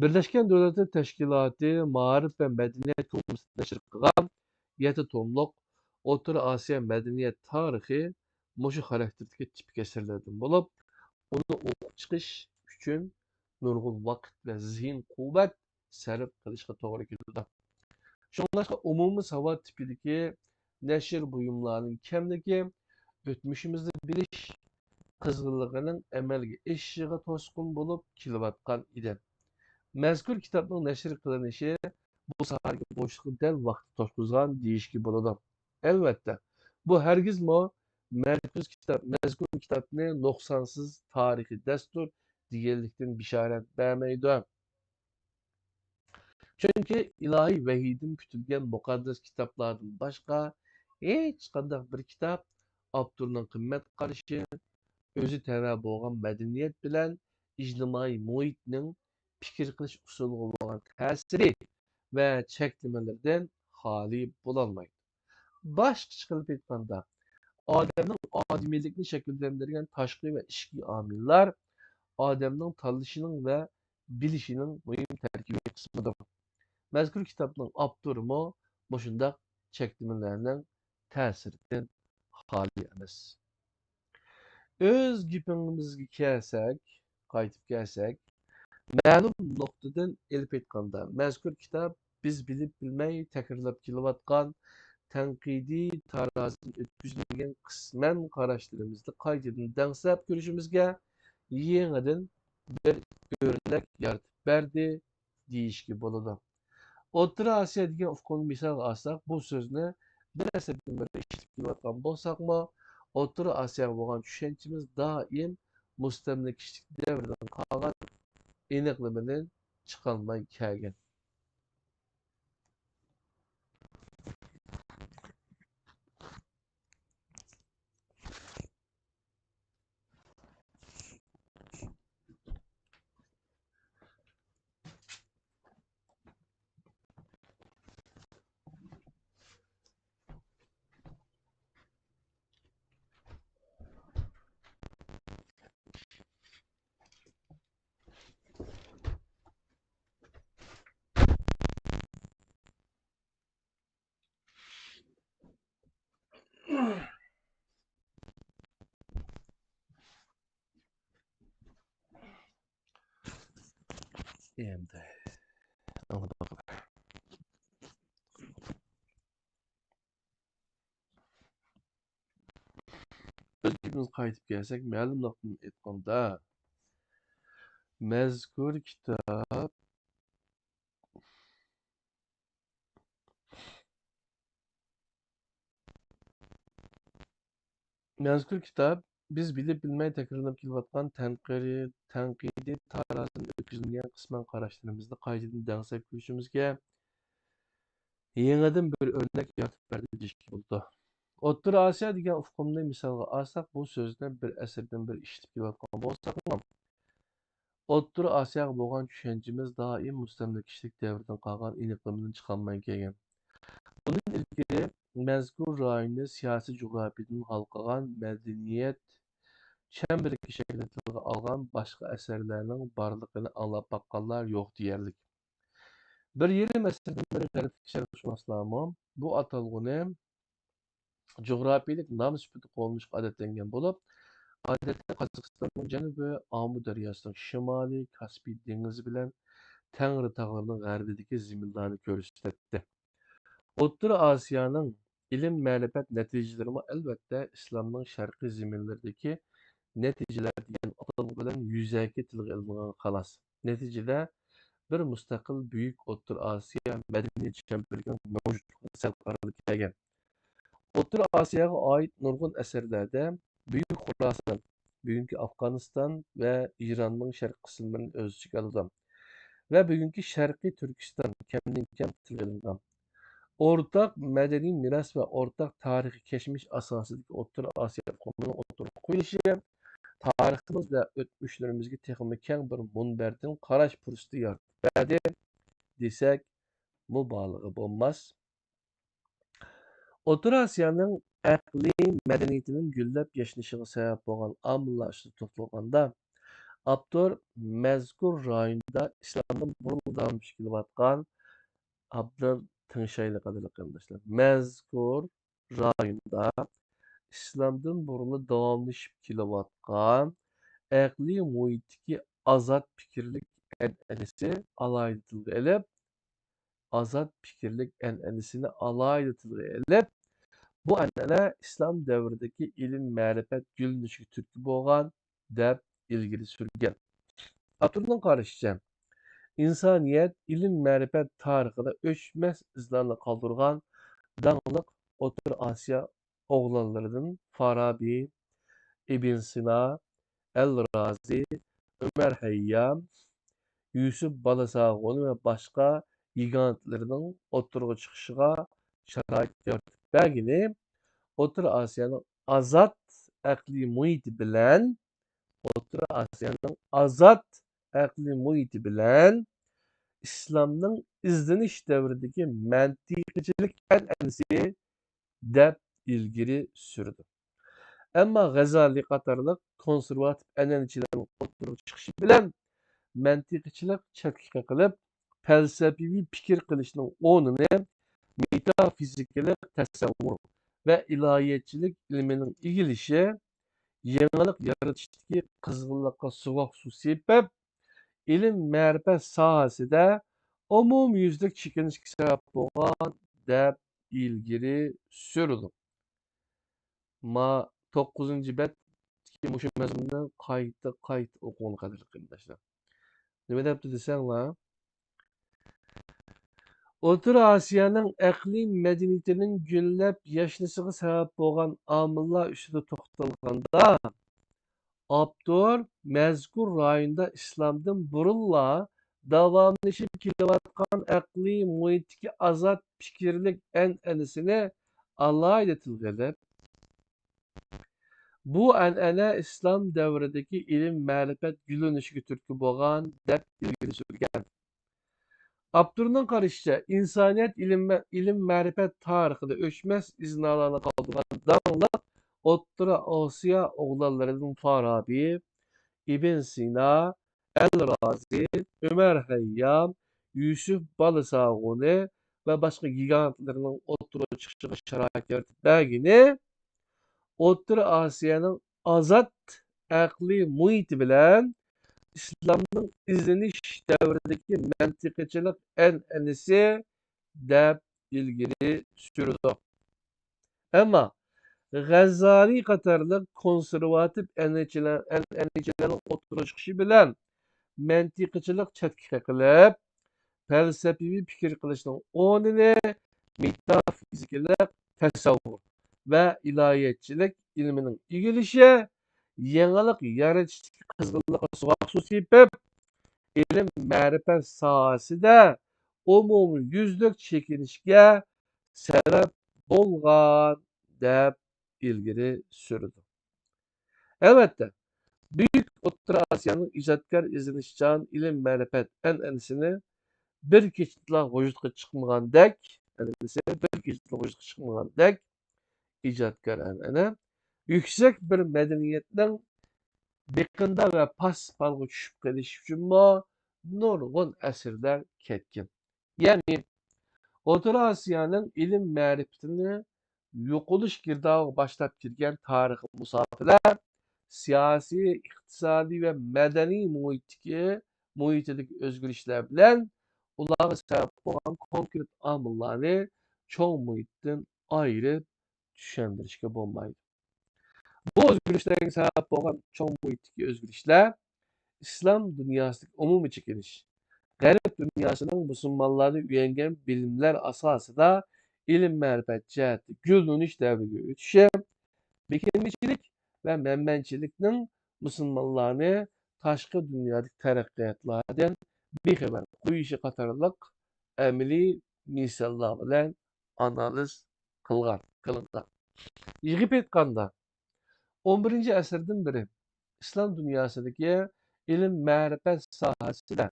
بىرلەشكەن دۆلەتلەر تەشكىلاتى مائارىپ ۋە مەدەنىيەت كومىتېتى نەشر قىلغان يەتتە توملۇق ئوتتۇرا ئاسىيا مەدەنىيەت تارىخى مۇشۇ خاراكتېردىكى تىپىك ئەسەرلەردىن بولۇپ، ئۇنى ئوقۇپ چىقىش ئۈچۈن نۇرغۇن ۋاقىت ۋە زېھىن قۇۋۋەت سەرپ قىلىشقا توغرا كېلىدۇ. شۇڭلاشقا ئومۇمىي ساۋات تىپىدىكى نەشر بۇيۇملارنىڭ كەملىكى ئۆتمۈشىمىزنى بىلىش قىزغىنلىقىنىڭ ئەمەلگە ئېشىشىغا توسقۇن بولۇپ كېلىۋاتقان ئىدى. مەزكۇر كىتابنىڭ نەشر قىلىنىشى بۇ ساھەدىكى بوشلۇقنى دەل ۋاقتىدا توشقۇزغان دېيىشكە بولىدۇ. ئەلۋەتتە، بۇ ھەرگىزمۇ مەزكۇر كىتاب، مەزكۇر كىتابنى نۇقسانسىز تارىخىي دەستۇر دېگەنلىكتىن بېشارەت بەرمەيدۇ. چۈنكى ئىلاھىي ۋەھىيدىن پۈتۈلگەن مۇقەددەس كىتابلاردىن باشقا ھېچقانداق بىر كىتاب ئاپتورنىڭ قىممەت قارىشى، ئۆزى تەۋە بولغان مەدەنىيەت بىلەن ئىجتىمائىي مۇھىتنىڭ پىكىر قىلىش ئۇسۇلىغا بولغان تەسىرى ۋە چەكلىمىلىرىدىن خالىي بولالمايدۇ. باشقىچە قىلىپ ئېيتقاندا، ئادەمنىڭ ئادىمىيلىكىنى شەكىللەندۈرگەن تاشقى ۋە ئىچكى ئامىللار ئادەمنىڭ تاللىشىنىڭ ۋە بىلىشىنىڭ مۇھىم تەركىبىي قىسمىدۇر. مەزكۇر كىتابنىڭ ئاپتورىمۇ مۇشۇنداق چەكلىمىلەرنىڭ تەسىرىدىن خالىي ئەمەس. ئۆز گېپىمىزگە كەلسەك، قايتىپ كەلسەك، مەلۇم نۇقتىدىن ئېلىپ ئېيتقاندا، مەزكۇر كىتاب بىز بىلىپ بىلمەي تەكرارلاپ كېلىۋاتقان تەنقىدىي تارازىدىن ئۆتكۈزۈلگەن قىسمەن قاراشلىرىمىزنى قايتىدىن دەڭسەپ كۆرۈشىمىزگە يېڭىدىن بىر ئۆرنەك يارىتىپ بەردى، دېيىشكە بولىدۇ. ئوتتۇرا ئاسىيا دېگەن ئۇقۇمنى مىسالغا ئالساق، بۇ سۆزنى بىر ئەسىردىن بېرى ئىشلىتىپ كېلىۋاتقان بولساقمۇ، ئوتتۇرا ئاسىياغا بولغان چۈشەنچىمىز دائىم مۇستەملىكىچىلىك دەۋرىدىن قالغان ئېنىقلىمىدىن چىقالماي كەلگەن. ئەمدى ئۆز گېپىمىزگە قايتىپ كەلسەك، مەلۇم نۇقتىدىن ئېيتقاندا، مەزكۇر كىتاب مەزكۇر كىتاب بىز بىلىپ بىلمەي تەكرارلىنىپ كېلىۋاتقان تەنقىرى-، تەنقىدىي تارازىدىن ئۆتكۈزۈلگەن قىسمەن قاراشلىرىمىزنى قايتىدىن دەڭسەپ كۆرۈشىمىزگە يېڭىدىن بىر ئۆرنەك يارىتىپ بەردى دېيىشكە بولىدۇ. ئوتتۇرا ئاسىيا دېگەن ئۇقۇمنى مىسالغا ئالساق، بۇ سۆزنى بىر ئەسىردىن بېرى ئىشلىتىپ كېلىۋاتقان بولساقمۇ، ئوتتۇرا ئاسىياغا بولغان چۈشەنچىمىز دائىم مۇستەملىكىچىلىك دەۋرىدىن قالغان ئېنىقلىمىدىن چىقالماي كەلگەن. بۇندىن ئىلگىرى مەزكۇر رايوننى سىياسىي جۇغراپىيىدىن ھالقىغان مەدەنىيەت چەمبىرىكى شەكلىدە تىلغا ئالغان باشقا ئەسەرلەرنىڭ بارلىقىنى ئاڭلاپ باققانلار يوق دېيەرلىك. بىر يېرىم ئەسىردىن بېرى غەربلىك شەرقشۇناسلارمۇ بۇ ئاتالغۇنى جۇغراپىيىلىك نام سۈپىتىدە قوللىنىشقا ئادەتلەنگەن بولۇپ، ئادەتتە قازاقىستاننىڭ جەنۇبى ئامۇ دەرياسىنىڭ شىمالى، كاسپىي دېڭىزى بىلەن تەڭرى تاغلىرىنىڭ غەربىدىكى زېمىنلارنى كۆرسىتەتتى. ئوتتۇرا ئاسىيانىڭ ئىلىم-مەرىپەت نەتىجىلىرىمۇ ئەلۋەتتە ئىسلامنىڭ شەرقىي زېمىنلىرىدىكى نەتىجىلەر دېگەن ئاتالغۇ بىلەن يۈزەكى تىلغا ئېلىنغان خالاس. نەتىجىدە بىر مۇستەقىل بۈيۈك ئوتتۇرا ئاسىيا مەدەنىيەت چەمبىرىكىنىڭ مەۋجۇتلۇقىغا سەل قارىلىپ كەلگەن. ئوتتۇرا ئاسىياغا ئائىت نۇرغۇن ئەسەرلەردە بۈيۈك خوراسان، بۈگۈنكى ئافغانىستان ۋە ئىراننىڭ شەرقىي قىسىملىرىنى ئۆز ئىچىگە ئالىدۇ ۋە بۈگۈنكى شەرقىي تۈركىستان كەمدىن كەم تىلغا ئېلىنغان. ئورتاق مەدەنىي مىراس ۋە ئورتاق تارىخىي كەچمىش ئاساسىدىكى ئوتتۇرا ئاسىيا ئۇقۇمىنىڭ ئوتتۇرىغا قويۇلۇشى تارىخىمىز ۋە ئۆتمۈشلىرىمىزگە تېخىمۇ كەڭ بىر مۇنبەردىن قاراش پۇرسىتى يارىتىپ بەردى دېسەك، مۇبالىغە بولماس. ئوتتۇرا ئاسىيانىڭ ئەقلىي مەدەنىيىتىنىڭ گۈللەپ ياشنىشىغا سەۋەب بولغان ئامىللار ئۈستىدە توختالغاندا، ئاپتور مەزكۇر رايوندا ئىسلامدىن بۇرۇنلا داۋاملىشىپ كېلىۋاتقان، ئابدان تىڭشايلى، قەدىرلىك قېرىنداشلار، مەزكۇر رايوندا ئىسلامدىن بۇرۇنلا داۋاملىشىپ كېلىۋاتقان ئەقلىي مۇھىتتىكى ئازاد پىكىرلىك ئەنئەنىسى ئالاھىدە تىلغا ئېلىپ، ئازاد پىكىرلىك ئەنئەنىسىنى ئالاھىدە تىلغا ئېلىپ، بۇ ئەنئەنە ئىسلام دەۋرىدىكى ئىلىم-مەرىپەت گۈللىنىشىگە تۈرتكە بولغان، دەپ ئىلگىرى سۈرگەن. ئاپتورنىڭ قارىشىچە، ئىنسانىيەت ئىلىم-مەرىپەت تارىخىدا ئۆچمەس ئىزلارنى قالدۇرغان داڭلىق ئوتتۇرا ئاسىيا ئوغلانلىرىدىن فارابى، ئىبن سىنا، ئەل رازى، ئۆمەر ھەييام، يۈسۈپ بالىساغۇنى ۋە باشقا گىگانتلىرىنىڭ ئوتتۇرىغا چىقىشىغا شارائىت يارىتىپ بەرگىلى، ئوتتۇرا ئاسىيانىڭ ئازاد ئەقلىي مۇھىتى بىلەن، ئوتتۇرا ئاسىيانىڭ ئازاد ئەقلىي مۇھىتى بىلەن ئىسلامنىڭ ئىزدىنىش دەۋرىدىكى مەنتىقىچىلىك ئەنئەنىسى دەپ ئىلگىرى سۈرىدۇ. ئەمما غەزالى قاتارلىق كونسېرۋاتىپ ئەنئەنىچىلەرنىڭ ئوتتۇرىغا چىقىشى بىلەن مەنتىقىچىلىك چەتكە قېقىلىپ، پەلسەپىۋى پىكىر قىلىشنىڭ ئورنىنى مېتافىزىكىلىق تەسەۋۋۇر ۋە ئىلاھىيەتچىلىك ئىلمىنىڭ ئىگىلىشى، يېڭىلىق يارىتىشتىكى قىزغىنلىققا سوغۇق سۇ سېپىپ، ئىلىم-مەرىپەت ساھەسىدە ئومۇميۈزلۈك چېكىنىشكە سەۋەب بولغان، دەپ ئىلگىرى سۈرىدۇ. ما توققۇزىنچى بەتتىكى مۇشۇ مەزمۇننى قايتا، قايتا ئوقۇڭلار، قەدىرلىك قېرىنداشلار. نېمە دەپتۇ دېسەڭلار، ئوتتۇرا ئاسىيانىڭ ئەقلىي مەدەنىيىتىنىڭ گۈللەپ ياشنىشىغا سەۋەب بولغان ئامىللار ئۈستىدە توختالغاندا، ئاپتور مەزكۇر رايوندا ئىسلامدىن بۇرۇنلا داۋاملىشىپ كېلىۋاتقان ئەقلىي مۇھىتتىكى ئازاد پىكىرلىك ئەنئەنىسىنى ئالاھىدە تىلغا ئېلىپ، بۇ ئەنئەنە ئىسلام دەۋرىدىكى ئىلىم-مەرىپەت گۈللىنىشىگە تۈرتكە بولغان، دەپ ئىلگىرى سۈرگەن. ئاپتورنىڭ قارىشىچە، ئىنسانىيەت ئىلىم، ئىلىم-مەرىپەت تارىخىدا ئۆچمەس ئىزنالارنى قالدۇرغان داڭلىق ئوتتۇرا ئاسىيا ئوغلانلىرىدىن فارابى، ئىبن سىنا، ئەل رازى، ئۆمەر ھەييام، يۈسۈپ بالىساغۇنى ۋە باشقا گىگانتلىرىنىڭ ئوتتۇرىغا چىقىشىغا شارائىت يارىتىپ بەرگىنى ئوتتۇرا ئاسىيانىڭ ئازاد ئەقلىي مۇھىتى بىلەن ئىسلامنىڭ ئىزدىنىش دەۋرىدىكى مەنتىقىچىلىق ئەنئەنىسى دەپ ئىلگىرى سۈرىدۇ. ئەمما غەزالى قاتارلىق كونسېرۋاتىپ ئەنئەنىچىلەر، ئەنئەنىچىلەرنىڭ ئوتتۇرىغا چىقىشى بىلەن مەنتىقىچىلىق چەتكە قېقىلىپ، پەلسەپىۋى پىكىر قىلىشنىڭ ئورنىنى مېتافىزىكىلىق تەسەۋۋۇر ۋە ئىلاھىيەتچىلىك ئىلمىنىڭ ئىگىلىشى، يېڭىلىق يارىتىشتىكى قىزغىنلىققا سوغۇق سۇ سېپىپ، ئىلىم-مەرىپەت ساھەسىدە ئومۇميۈزلۈك چېكىنىشكە سەۋەب بولغان، دەپ ئىلگىرى سۈرىدۇ. ئەلۋەتتە، بۈيۈك ئوتتۇرا ئاسىيانىڭ ئىجادكار ئىزدىنىشچان ئىلىم-مەرىپەت ئەنئەنىسىنى بىر كېچىدىلا ۋۇجۇدقا چىقمىغاندەك، ئەنئەنىسى بىر كېچىدىلا ۋۇجۇدقا چىقمىغاندەك، ئىجادكار ئەنئەنە يۈكسەك بىر مەدەنىيەتنىڭ بېقىندا ۋە پاس-پالغا چۈشۈپ قېلىشى ئۈچۈنمۇ نۇرغۇن ئەسىرلەر كەتكەن. يەنى، ئوتتۇرا ئاسىيانىڭ ئىلىم-مەرىپىتىنى يوقىلىش گىردابىغا باشلاپ كىرگەن تارىخىي مۇساپىلەر سىياسىي، ئىقتىسادىي ۋە مەدەنىي مۇھىتتىكى، مۇھىتىدىكى ئۆزگىرىشلەر بىلەن ئۇلارغا سەۋەب بولغان كونكرېت ئامىللارنى چوڭ مۇھىتتىن ئايرىپ چۈشەندۈرۈشكە بولمايدۇ. بۇ ئۆزگىرىشلەرگە سەۋەب بولغان چوڭ مۇھىتتىكى ئۆزگىرىشلەر ئىسلام دۇنياسىدىكى ئومۇمىي چېكىنىش، غەرب دۇنياسىنىڭ مۇسۇلمانلاردىن ئۆگەنگەن بىلىملەر ئاساسىدا ئىلىم-مەرىپەت جەھەتتە گۈللىنىش دەۋرىگە ئۆتۈشى، بېكىنمىچىلىك ۋە مەنمەنچىلىكنىڭ مۇسۇلمانلارنى تاشقى دۇنيادىكى تەرەققىياتلاردىن بىخەۋەر قويۇشى قاتارلىق ئەمەلىي مىساللار بىلەن ئانالىز قىلغان، قىلىنغان. يىغىپ ئېيتقاندا، ئون بىرىنچى ئەسىردىن بېرى ئىسلام دۇنياسىدىكى ئىلىم-مەرىپەت ساھەسىدە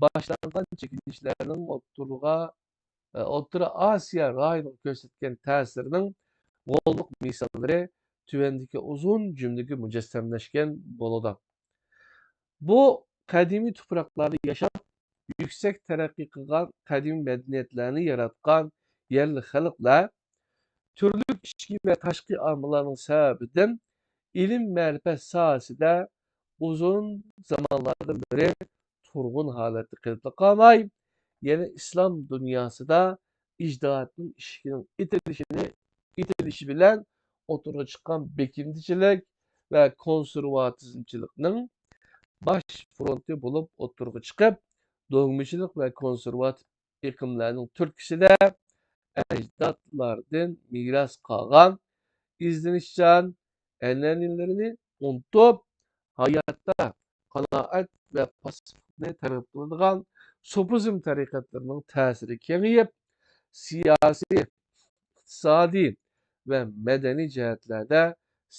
باشلانغان چېكىنىشلەرنىڭ ئوتتۇرىغا، ئوتتۇرا ئاسىيا رايونىغا كۆرسەتكەن تەسىرىنىڭ غوللۇق مىساللىرى تۆۋەندىكى ئۇزۇن جۈملىگە مۇجەسسەملەشكەن بولىدۇ. بۇ قەدىمىي تۇپراقلاردا ياشاپ، يۈكسەك تەرەققىي قىلغان قەدىمىي مەدەنىيەتلەرنى ياراتقان يەرلىك خەلقلەر تۈرلۈك ئىچكى ۋە تاشقى ئامىللارنىڭ سەۋەبىدىن ئىلىم-مەرىپەت ساھەسىدە ئۇزۇن زامانلاردىن بېرى تۇرغۇن ھالەتتە قېلىپلا قالماي، يەنە ئىسلام دۇنياسىدا ئىجتىھادنىڭ ئىشىكىنىڭ ئېتىلىشىنى، ئېتىلىشى بىلەن ئوتتۇرىغا چىققان بېكىنمىچىلىك ۋە كونسېرۋاتىزمچىلىكنىڭ باش فرونتى بولۇپ ئوتتۇرىغا چىقىپ، دوگمىچىلىق ۋە كونسېرۋاتىپ ئېقىملارنىڭ تۈرتكىسىدە ئەجدادلاردىن مىراس قالغان ئىزدىنىشچان ئەنئەنىلىرىنى ئۇنتۇپ، ھاياتتا قانائەت ۋە پاسسىپلىقنى تەلەپ قىلىدىغان سوپىزم تەرىقەتلىرىنىڭ تەسىرى كېڭىيىپ، سىياسىي، ئىقتىسادىي ۋە مەدەنىي جەھەتلەردە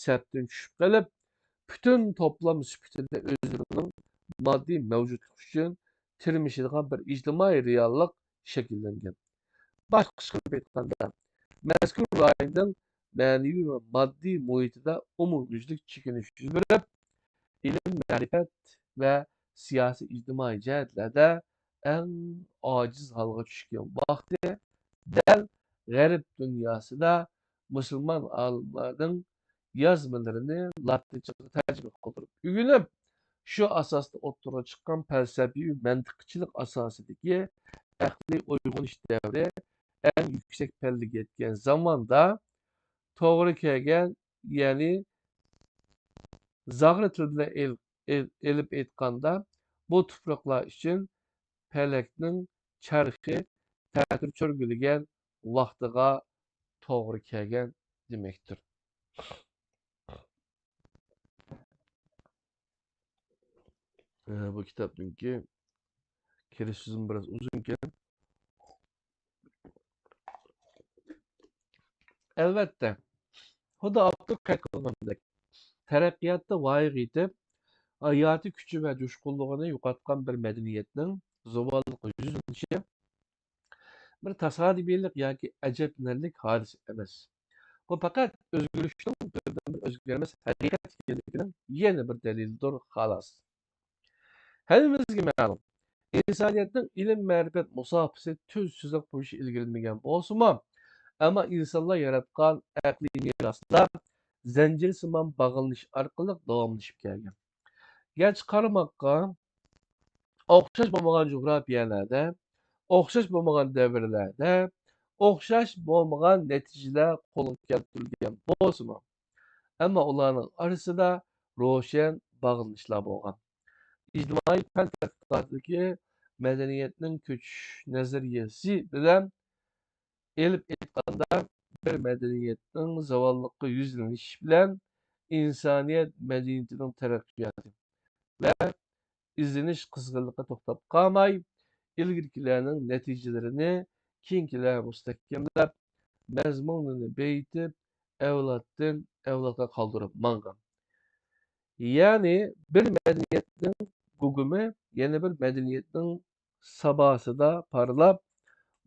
سەپتىن چۈشۈپ قېلىپ، پۈتۈن توپلام سۈپىتىدە ئۆزلىرىنىڭ ماددىي مەۋجۇتلۇقى ئۈچۈن تىرمىشىدىغان بىر ئىجتىمائىي رېئاللىق شەكىللەنگەن. باشقىچە قىلىپ ئېيتقاندا، مەزكۇر رايوننىڭ مەنىۋى ۋە ماددىي مۇھىتىدا ئومۇميۈزلۈك چېكىنىش يۈز بېرىپ، ئىلىم-مەرىپەت ۋە سىياسىي-ئىجتىمائىي جەھەتلەردە ئەڭ ئاجىز ھالغا چۈشكەن ۋاقتى دەل غەرب دۇنياسىدا مۇسۇلمان ئالىملارنىڭ يازمىلىرىنى لاتىنچىغا تەرجىمە قىلدۇرۇپ ئۆگىنىپ، شۇ ئاساستا ئوتتۇرىغا چىققان پەلسەپىۋى مەنتىقچىلىق ئاساسىدىكى ئەقلىي ئويغىنىش دەۋرى ئەڭ يۈكسەك پەللىگە يەتكەن زاماندا توغرا كەلگەن، يەنى زاغرا تىل بىلەن ئېل-، ئېل-، ئېلىپ ئېيتقاندا، بۇ تۇپراقلار ئۈچۈن پەلەكنىڭ چەرخى تەتۈر چۆرگىلىگەن ۋاقتىغا توغرا كەلگەن دېمەكتۇر. ئە، بۇ كىتابنىڭكى كىرىش سۆزىمۇ بىراز ئۇزۇنكەن. ئەلۋەتتە، خۇددى ئاپتور قەيت قىلغىنىدەك، تەرەققىياتتا ۋايىغا يېتىپ، ھاياتىي كۈچى ۋە جۇشقۇنلۇقىنى يوقاتقان بىر مەدەنىيەتنىڭ زاۋاللىققا يۈزلىنىشى بىر تاسادىپىيلىق ياكى ئەجەبلىنەرلىك ھادىسە ئەمەس. بۇ پەقەت ئۆزگىرىشنىڭ بىردىنبىر ئۆزگەرمەس ھەقىقەت ئىكەنلىكىنىڭ يەنە بىر دەلىلىدۇر، خالاس. ھەممىمىزگە مەلۇم، ئىنسانىيەتنىڭ ئىلىم-مەرىپەت مۇساپىسى تۈز سىزىق بويىچە ئىلگىرىلىمىگەن بولسىمۇ، ئەمما ئىنسانلار ياراتقان ئەقلىي مىراسلار زەنجىرسىمان باغلىنىش ئارقىلىق داۋاملىشىپ كەلگەن. گەرچە قارىماققا ئوخشاش بولمىغان جۇغراپىيەلەردە، ئوخشاش بولمىغان دەۋرلەردە، ئوخشاش بولمىغان نەتىجىلەر قولغا كەلتۈرۈلگەن بولسىمۇ، ئەمما ئۇلارنىڭ ئارىسىدا روشەن باغلىنىشلار بولغان. ئىجتىمائىي پەن تەتقىقاتىدىكى مەدەنىيەتنىڭ كۆچۈش نەزەرىيەسى بىلەن ئېلىپ ئېيتقاندا، بىر مەدەنىيەتنىڭ زاۋاللىققا يۈزلىنىشى بىلەن ئىنسانىيەت مەدەنىيىتىنىڭ تەرەققىياتى ۋە ئىزدىنىش قىزغىنلىقى توختاپ قالماي، ئىلگىرىكىلەرنىڭ نەتىجىلىرىنى كېيىنكىلەر مۇستەھكەملەپ، مەزمۇنىنى بېيىتىپ، ئەۋلادتىن ئەۋلادقا قالدۇرۇپ ماڭغان. يەنى بىر مەدەنىيەتنىڭ گۇگۇمى يەنە بىر مەدەنىيەتنىڭ ساباسىدا پارلاپ،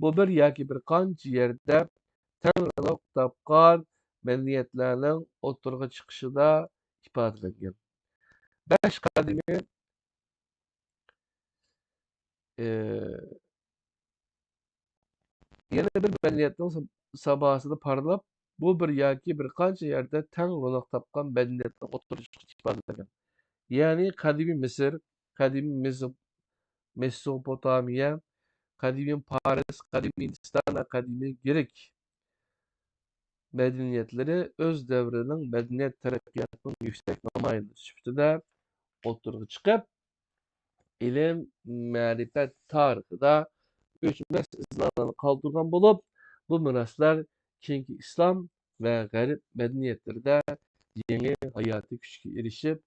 بۇ بىر ياكى بىر قانچە يەردە تەڭ روناق تاپقان مەدەنىيەتلەرنىڭ ئوتتۇرىغا چىقىشىدا ئىپادىلەنگەن. بەش قەدىمىي، ئى، يەنە بىر مەدەنىيەتنىڭ سا-، ساباسىدا پارلاپ، بۇ بىر ياكى بىر قانچە يەردە تەڭ روناق تاپقان مەدەنىيەتنىڭ ئوتتۇرىغا چىقىشى ئىپادىلەنگەن. يەنى قەدىمىي مىسىر، قەدىمىي مېزو-، مېسوپوتامىيە، قەدىمىي پارس، قەدىمىي ھىندىستان ۋە قەدىمىي گرېك مەدەنىيەتلىرى ئۆز دەۋرىنىڭ مەدەنىيەت تەرەققىياتىنىڭ يۈكسەك نامايەندىسى سۈپىتىدە ئوتتۇرىغا چىقىپ، ئىلىم-مەرىپەت تارىخىدا ئۆچمەس ئىزنالارنى قالدۇرغان بولۇپ، بۇ مىراسلار كېيىنكى ئىسلام ۋە غەرب مەدەنىيەتلىرىدە يېڭى ھاياتىي كۈچكە ئېرىشىپ،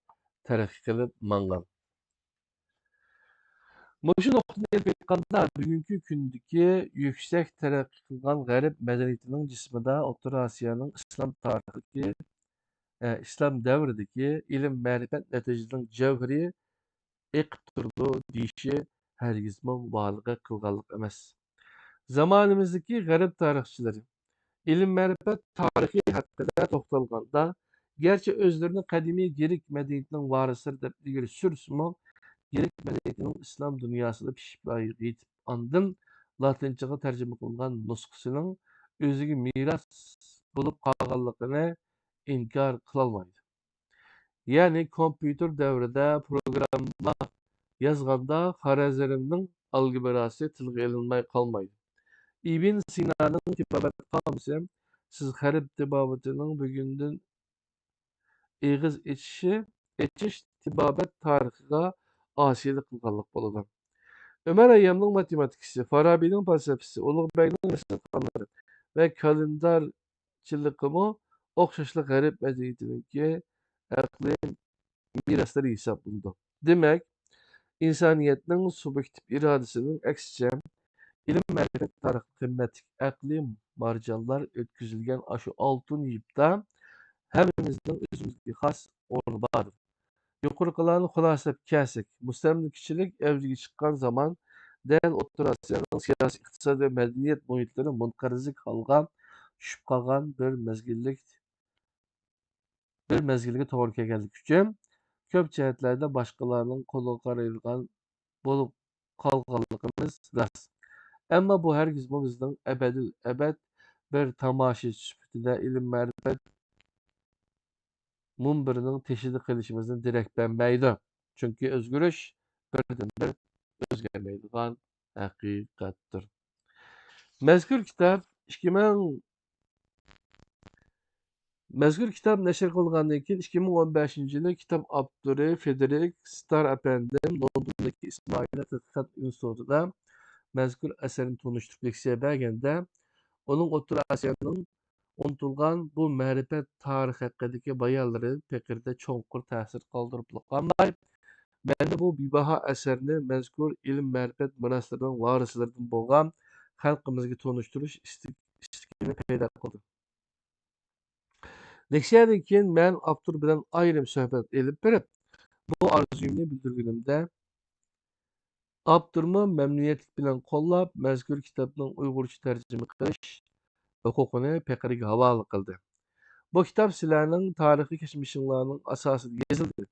تەرەققىي قىلىپ ماڭغان. مۇشۇ نۇقتىدىن ئېلىپ ئېيتقاندا، بۈگۈنكى كۈندىكى يۈكسەك تەرەققىي قىلغان غەرب مەدەنىيىتىنىڭ جىسمىدا ئوتتۇرا ئاسىيانىڭ ئىسلام تارىخىدىكى، ئە، ئىسلام دەۋرىدىكى ئىلىم-مەرىپەت نەتىجىلىرىنىڭ جەۋھىرى ئېقىپ تۇرىدۇ دېيىشى ھەرگىزمۇ مۇبالىغە قىلغانلىق ئەمەس. زامانىمىزدىكى غەرب تارىخچىلىرى ئىلىم-مەرىپەت تارىخى ھەققىدە توختالغاندا، گەرچە ئۆزلىرىنى قەدىمىي گرېك مەدەنىيىتىنىڭ ۋارىسلىرى دەپ ئىلگىرى سۈرسىمۇ، گرېك مەدەنىيىتىنىڭ ئىسلام دۇنياسىدا پىشىپ يېتىپ، ئاندىن لاتىنچىغا تەرجىمە قىلىنغان نۇسخىسىنىڭ ئۆزىگە مىراس بولۇپ قالغانلىقىنى ئىنكار قىلالمايدۇ. يەنى كومپيۇتېر دەۋرىدە پروگرامما يازغاندا خارەزمنىڭ ئالگېبراسى تىلغا ئېلىنماي قالمايدۇ. ئىبن سىنانىڭ تېبابەت قامۇسى، سىز غەرب تېبابىتىنىڭ بۈگۈندىن ئېغىز ئېچىشى، ئېچىش تېبابەت تارىخىغا ئاسىيلىق قىلغانلىق بولىدۇ. ئۆمەر ھەييامنىڭ ماتېماتىكىسى، فارابىنىڭ پەلسەپىسى، ئۇلۇغبەگنىڭ دەستەرخانلىرى ۋە كالېندار چىلىقىمۇ ئوخشاشلا غەرب مەدەنىيىتىنىڭكى ئەقلىي مىراسلىرى ھېسابلىنىدۇ. دېمەك، ئىنسانىيەتنىڭ سۇبيېكتىپ ئىرادىسىنىڭ ئەكسىچە، ئىلىم-مەرىپەت تارىخىدا قىممەتلىك ئەقلىي مارجانلار ئۆتكۈزۈلگەن ئاشۇ ئالتۇن يىپتا ھەممىمىزنىڭ ئۆزىمىزگە خاس ئورنى باردۇر. يۇقىرىقىلارنى خۇلاسىلەپ كەلسەك، مۇستەملىكىچىلىك ئەۋجىگە چىققان زامان دەل ئوتتۇرا ئاسىيانىڭ سىياسىي، ئىقتىسادىي ۋە مەدەنىيەت مۇھىتلىرى مۇنقەرزلىك ھالغا چۈشۈپ قالغان بىر مەزگىللىك، بىر مەزگىلگە توغرا كەلگەنلىكى ئۈچۈن، كۆپ جەھەتلەردە باشقىلارنىڭ قولىغا قارايدىغان بولۇپ قالغانلىقىمىز راست. ئەمما بۇ ھەرگىزمۇ بىزنىڭ ئەبەدىل ئەبەد بىر تاماشىچى سۈپىتىدە ئىلىم-مەرىپەت مۇنبىرىنىڭ تېشىدا قېلىشىمىزدىن دېرەك بەرمەيدۇ. چۈنكى ئۆزگىرىش بىردىنبىر ئۆزگەرمەيدىغان ھەقىقەتتۇر. مەزكۇر كىتاب ئىككى مىڭ، مەزكۇر كىتاب نەشر قىلىنغاندىن كېيىن، ئىككى مىڭ ئون بەشىنچى يىلى كىتاب ئاپتورى فېدېرىك ستار ئەپەندىم لوندوندىكى ئىسمائىلىيە تەتقىقات ئىنستىتۇتىدا مەزكۇر ئەسەرنى تونۇشتۇرۇپ لېكسىيە بەرگەندە، ئۇنىڭ ئوتتۇرا ئاسىيانىڭ ئۇنتۇلغان بۇ مەرىپەت تارىخى ھەققىدىكى بايانلىرى پېقىردا چوڭقۇر تەسىر قالدۇرۇپلا قالماي، مەندە بۇ بىباھا ئەسەرنى مەزكۇر ئىلىم-مەرىپەت مىراسلىرىنىڭ ۋارىسلىرىدىن بولغان خەلقىمىزگە تونۇشتۇرۇش ئىستىك-، ئىستىكىنى پەيدا قىلدى. لېكسىيەدىن كېيىن مەن ئاپتور بىلەن ئايرىم سۆھبەت ئېلىپ بېرىپ، بۇ ئارزۇيۇمنى بىلدۈرگىنىمدە، ئاپتورمۇ مەمنۇنىيەتلىك بىلەن قوللاپ، مەزكۇر كىتابنىڭ ئۇيغۇرچە تەرجىمە قىلىش ھوقۇقىنى پېقىرغا ھاۋالە قىلدى. بۇ كىتاب سىلەرنىڭ تارىخىي كەچمىشىڭلارنىڭ ئاساسىدا يېزىلدى.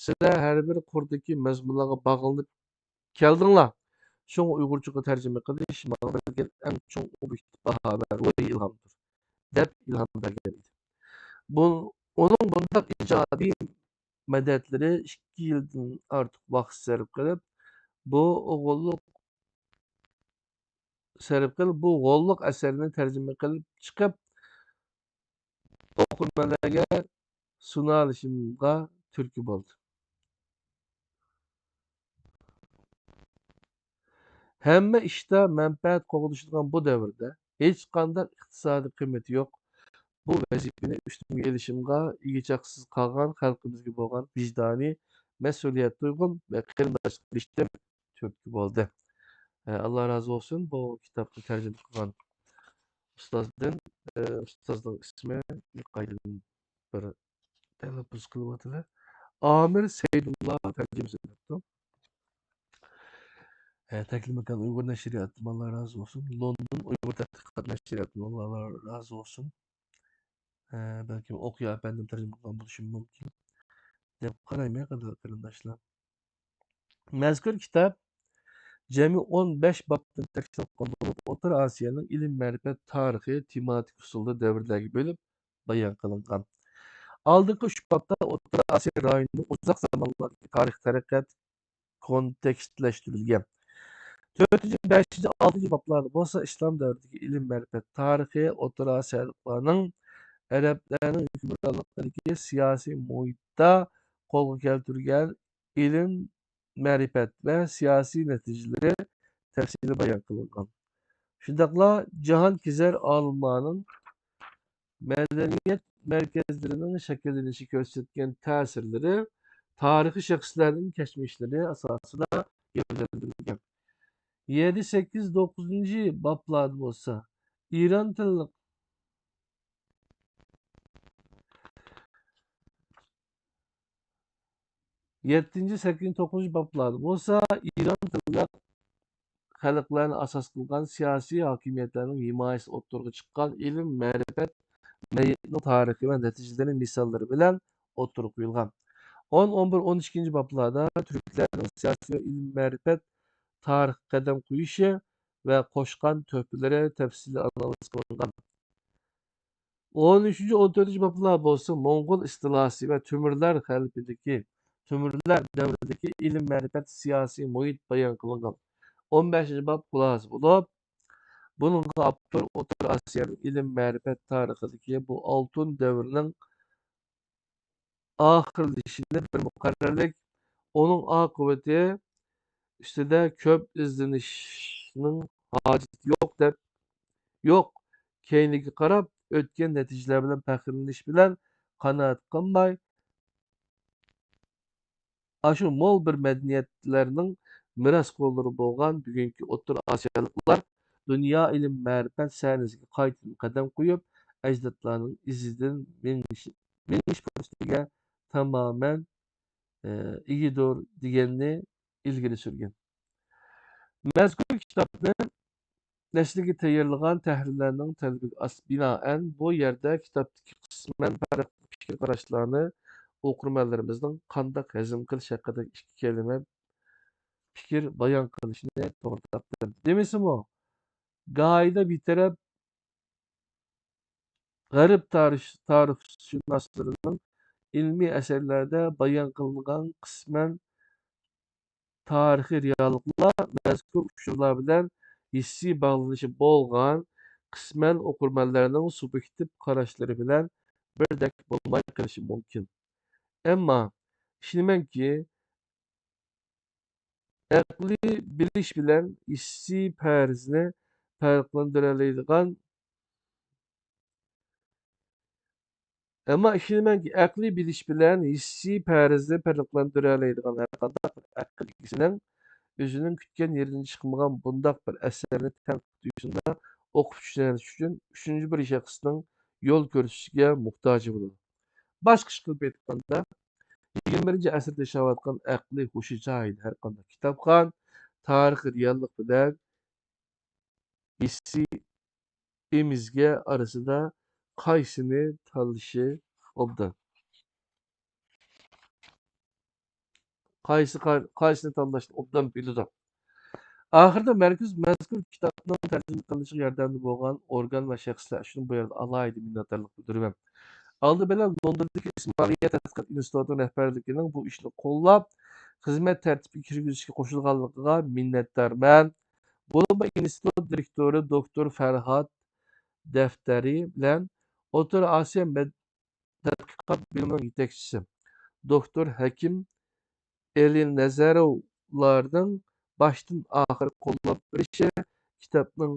سىلەر ھەر بىر قۇردىكى مەزمۇنلارغا باغلىنىپ كەلدىڭلار. شۇڭا ئۇيغۇرچىغا تەرجىمە قىلىش ماڭا بەرگەن ئەڭ چوڭ ئوبيېكتىپ باھا ۋە روھىي ئىلھامدۇر، دەپ ئىلھام بەرگەن ئىدى. بۇ، ئۇنىڭ بۇنداق ئىجادىي مەدەتلىرى ئىككى يىلدىن ئارتۇق ۋاقىت سەرپ قىلىپ، بۇ ئوغۇللۇق سەرپ قىلىپ، بۇ غوللۇق ئەسەرنى تەرجىمە قىلىپ چىقىپ، ئوقۇرمەنلەرگە سۇنالىشىمغا تۈرتكە بولدى. ھەممە ئىشتا مەنپەئەت قوغدىشىدىغان بۇ دەۋردە، ھېچقانداق ئىقتىسادىي قىممىتى يوق بۇ ۋەزىپىنى ئۈستۈمگە ئېلىشىمغا ئىگە چاقسىز قالغان خەلقىمىزگە بولغان ۋىجدانىي مەسئۇلىيەت تۇيغۇم ۋە قېرىنداشلىق بىلىشتىن تۈرتكە بولدى. ئە، ئاللا رازى بولسۇن، بۇ كىتابنى تەرجىمە قىلغان ئۇستازدىن، ئە، ئۇستازنىڭ ئىسمى قايتىدىن بىر تەلەپپۇز قىلىۋاتىدۇ. ئامىر سەيدۇللا تەرجىمىسى دەپتۇ. ئە، تەكلىماكان ئۇيغۇر نەشرىياتىدىن ئاللا رازى بولسۇن. لوندون ئۇيغۇر تەتقىقات نەشرىياتىدىن ئاللا رازى بولسۇن. ئە، بەلكىم ئوقيا ئەپەندىم تەرجىمە قىلغان بولۇشى مۇمكىن دەپ قارايمەن، قەدىرلىك قېرىنداشلار. مەزكۇر كىتاب جەمئىي ئون بەش بابتىن تەشكىل قىلىنغان بولۇپ، ئوتتۇرا ئاسىيانىڭ ئىلىم-مەرىپەت تارىخى تېماتىك ئۇسۇلدا دەۋرلەرگە بۆلۈپ بايان قىلىنغان. ئالدىنقى ئۈچ بابتا ئوتتۇرا ئاسىيا رايونىنىڭ ئۇزاق زامانلاردىكى تارىخىي تەرەققىيات كونتېكستلەشتۈرۈلگەن. تۆتىنچى، بەشىنچى، ئالتىنچى بابلاردا بولسا ئىسلام دەۋرىدىكى ئىلىم-مەرىپەت تارىخى، ئوتتۇرا ئاسىيالىقلارنىڭ ئەرەبلەرنىڭ ھۆكۈمرانلىقىدىكى سىياسىي مۇھىتتا قولغا كەلتۈرگەن ئىلىم، مەرىپەت ۋە سىياسىي نەتىجىلىرى تەپسىلىي بايان قىلىنغان. شۇنداقلا جاھانكېزەر ئالىملارنىڭ مەدەنىيەت مەركەزلىرىنىڭ شەكىللىنىشىگە كۆرسەتكەن تەسىرلىرى تارىخىي شەخسلەرنىڭ كەچمىشلىرى ئاساسىدا گەۋدىلەندۈرۈلگەن. يەتتە، سەككىز، توققۇزىنچى بابلاردا بولسا ئىران تىللىق يەتتىنچى، سەككىزىنچى، توققۇزىنچى بابلاردا بولسا ئىران تىللىق خەلقلەرنى ئاساس قىلغان سىياسىي ھاكىمىيەتلەرنىڭ ھىمايىسىدە ئوتتۇرىغا چىققان ئىلىم، مەرىپەت، مەدەنىيەتنىڭ تارىخى ۋە نەتىجىلىرى مىساللىرى بىلەن ئوتتۇرىغا قويۇلغان. ئون، ئون بىر، ئون ئىككىنچى بابلاردا تۈركلەرنىڭ سىياسىي ۋە ئىلىم، مەرىپەت تارىخقا قەدەم قويۇشى ۋە قوشقان تۆھپىلىرى تەپسىلىي ئانالىز قىلىنغان. ئون ئۈچىنچى، ئون تۆتىنچى بابلار بولسا موڭغۇل ئىستىلاسى ۋە تۆمۈرلەر خەلىپىدىكى، تۆمۈرلەر دەۋرىدىكى ئىلىم-مەرىپەت، سىياسىي مۇھىت بايان قىلىنغان. ئون بەشىنچى باب خۇلاسە بولۇپ، بۇنىڭغا ئاپتور ئوتتۇرا ئاسىيانىڭ ئىلىم-مەرىپەت تارىخىدىكى بۇ ئالتۇن دەۋرنىڭ ئاخىرلىشىشىنى بىر مۇقەررەرلىك، ئۇنىڭ ئاقىۋىتى ئۈستىدە كۆپ ئىزدىنىشنىڭ ھاجىتى يوق دەپ، يوق، كەينىگە قاراپ ئۆتكەن نەتىجىلەر بىلەن پەخىرلىنىش بىلەن قانائەت قىلماي، ئاشۇ مول بىر مەدەنىيەتلەرنىڭ مىراسخورلىرى بولغان بۈگۈنكى ئوتتۇرا ئاسىيالىقلار دۇنيا ئىلىم-مەرىپەت سەھنىسىگە قايتىدىن قەدەم قويۇپ، ئەجدادلارنىڭ ئىزىدىن مېڭىش، مېڭىش پۇرسىتىگە تامامەن، ئى، ئىگىدۇر، دېگەننى ئىلگىرى سۈرگەن. مەزكۇر كىتابنى نەشرگە تەييارلىغان تەھرىرلەرنىڭ تەلىپىگە ئاس-، بىنائەن، بۇ يەردە كىتابتىكى قىسمەن پەرقلىق پىكىر قاراشلارنى ئوقۇرمەنلىرىمىزنىڭ قانداق ھەزىم قىلىش ھەققىدە ئىككى كەلىمە پىكىر بايان قىلىشنى توغرا تاپتىم. دېمىسىمۇ، گاھىدا بىتەرەپ غەرب تارىخ-، تارىخشۇناسلىرىنىڭ ئىلمىي ئەسەرلەردە بايان قىلىنغان قىسمەن تارىخىي رېئاللىقلار مەزكۇر ئۇچۇرلار بىلەن ھېسسىي باغلىنىشى بولغان، قىسمەن ئوقۇرمەنلەرنىڭ سۇبيېكتىپ قاراشلىرى بىلەن بىردەك بولماي قېلىشى مۇمكىن. ئەمما ئىشىنىمەنكى، ئەقلىي بىلىش بىلەن ھېسسىي پەرەزنى پەرقلەندۈرەلەيدىغان، ئەمما ئىشىنىمەنكى، ئەقلىي بىلىش بىلەن ھېسسىي پەرەزنى پەرقلەندۈرەلەيدىغان ھەرقانداق بىر ئەقىل ئىگىسىنىڭ ئۆزىنىڭ كۈتكەن يېرىدىن چىقمىغان بۇنداق بىر ئەسەرنى تەنقىد تۇيغۇسىدا ئوقۇپ چۈشىنىش ئۈچۈن ئۈچىنچى بىر شەخسنىڭ يول كۆرسىتىشىگە موھتاجى بولىدۇ. باشقىچە قىلىپ ئېيتقاندا، يىگىرمە بىرىنچى ئەسىردە ياشاۋاتقان ئەقلىي ھوشى جاھىل ھەرقانداق كىتابخان تارىخىي رېئاللىق بىلەن ھېسسىي ئىمىزگە ئارىسىدا قايسىنى تاللىشى ئوبدان؟ قايسى، قايسىنى تاللاشنى ئوبدان بىلىدۇ. ئاخىرىدا مەركۇز مەزكۇر كىتابنىڭ تەرجىمە قىلىنىشىغا ياردەمدە بولغان ئورگان ۋە شەخسلەر ئۈچۈن بۇ يەردە ئالاھىدە مىننەتدارلىق بىلدۈرىمەن. ئالدى بىلەن لوندوندىكى ئىسمائىلىيە تەتقىقات ئىنستىتۇتىنىڭ رەھبەرلىكىنىڭ بۇ ئىشنى قوللاپ، خىزمەت تەرتىپىگە كىرگۈزۈشكە قوشۇلغانلىقىغا مىننەتدارمەن. بولۇپمۇ ئىنستىتۇت دىرېكتورى دوكتور فەرھاد دەفتەرى بىلەن ئوتتۇرا ئاسىيا مەد-، تەتقىقات بۆلۈمىنىڭ يېتەكچىسى دوكتور ھەكىم ئېلىنەزەروۋلارنىڭ باشتىن ئاخىر قوللاپ بېرىشى كىتابنىڭ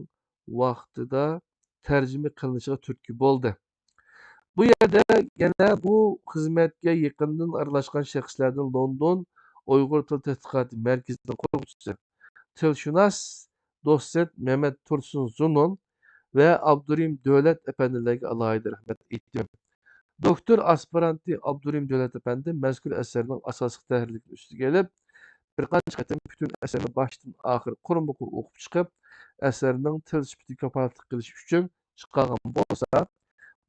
ۋاقتىدا تەرجىمە قىلىنىشىغا تۈرتكە بولدى. بۇ يەردە يەنە بۇ خىزمەتكە يېقىندىن ئارىلاشقان شەخسلەردىن لوندون ئۇيغۇر تىل تەتقىقاتى مەركىزىنىڭ قۇرغۇچىسى، تىلشۇناس دوتسېنت مەمەت تۇرسۇن زۇنۇن ۋە ئابدۇرېھىم دۆلەت ئەپەندىلەرگە ئالاھىدە رەھمەت ئېيتىمەن. دوكتور ئاسپىرانتى ئابدۇرېھىم دۆلەت ئەپەندى مەزكۇر ئەسەرنىڭ ئاساسلىق تەھرىرلىكىنى ئۈستىگە ئېلىپ، بىر قانچە قېتىم پۈتۈن ئەسەرنى باشتىن ئاخىر قۇرمۇ قۇر ئوقۇپ چىقىپ، ئەسەرنىڭ تىل سۈپىتىگە كاپالەتلىك قىلىش ئۈچۈن چىقارغان بولسا،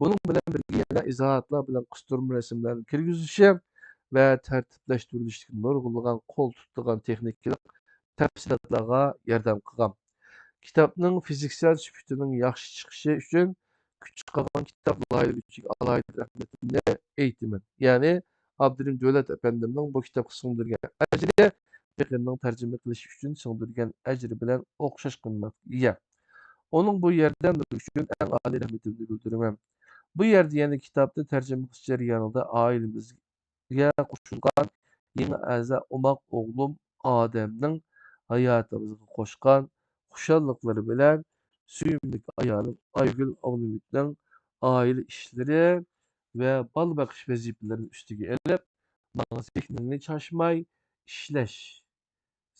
بۇنىڭ بىلەن بىرگە يەنە ئىزاھاتلار بىلەن قىستۇرما رەسىملەرنىڭ كىرگۈزۈلۈشى ۋە تەرتىپلەشتۈرۈلۈشىدىكى نۇرغۇنلىغان قول تۇتىدىغان تېخنىكىلىق تەپسىلاتلارغا ياردەم قىلغان. كىتابنىڭ فىزىكسىيال سۈپىتىنىڭ ياخشى چىقىشى ئۈچۈن كۈچ چىقارغان كىتاب لايىھىلىگۈچىگە ئالاھىدە رەھمىتىمنى ئېيتىمەن. يەنى ئابدۇرېھىم دۆلەت ئەپەندىمنىڭ بۇ كىتابقا سىڭدۈرگەن ئەجرى، پېقىرنىڭ تەرجىمە قىلىشى ئۈچۈن سىڭدۈرگەن ئەجرى بىلەن ئوخشاش قىممەتكە ئىگە. ئۇنىڭ بۇ ياردەملىرى ئۈچۈن ئەڭ ئالىي رەھمىتىمنى بىلدۈرىمەن. بۇ يەردە يەنە كىتابنى تەرجىمە قىلىش جەريانىدا ئائىلىمىزگە قوشۇلغان يېڭى ئەزا ئوماق ئوغلۇم ئادەمنىڭ ھاياتىمىزغا قوشقان خۇشاللىقلىرى بىلەن سۆيۈملۈك ئايالىم ئايگۈل ئابلىمىتنىڭ ئائىلە ئىشلىرى ۋە بالا بېقىش ۋەزىپىلىرىنى ئۈستىگە ئېلىپ، ماڭا زېھنىمنى چاچماي ئىشلەش،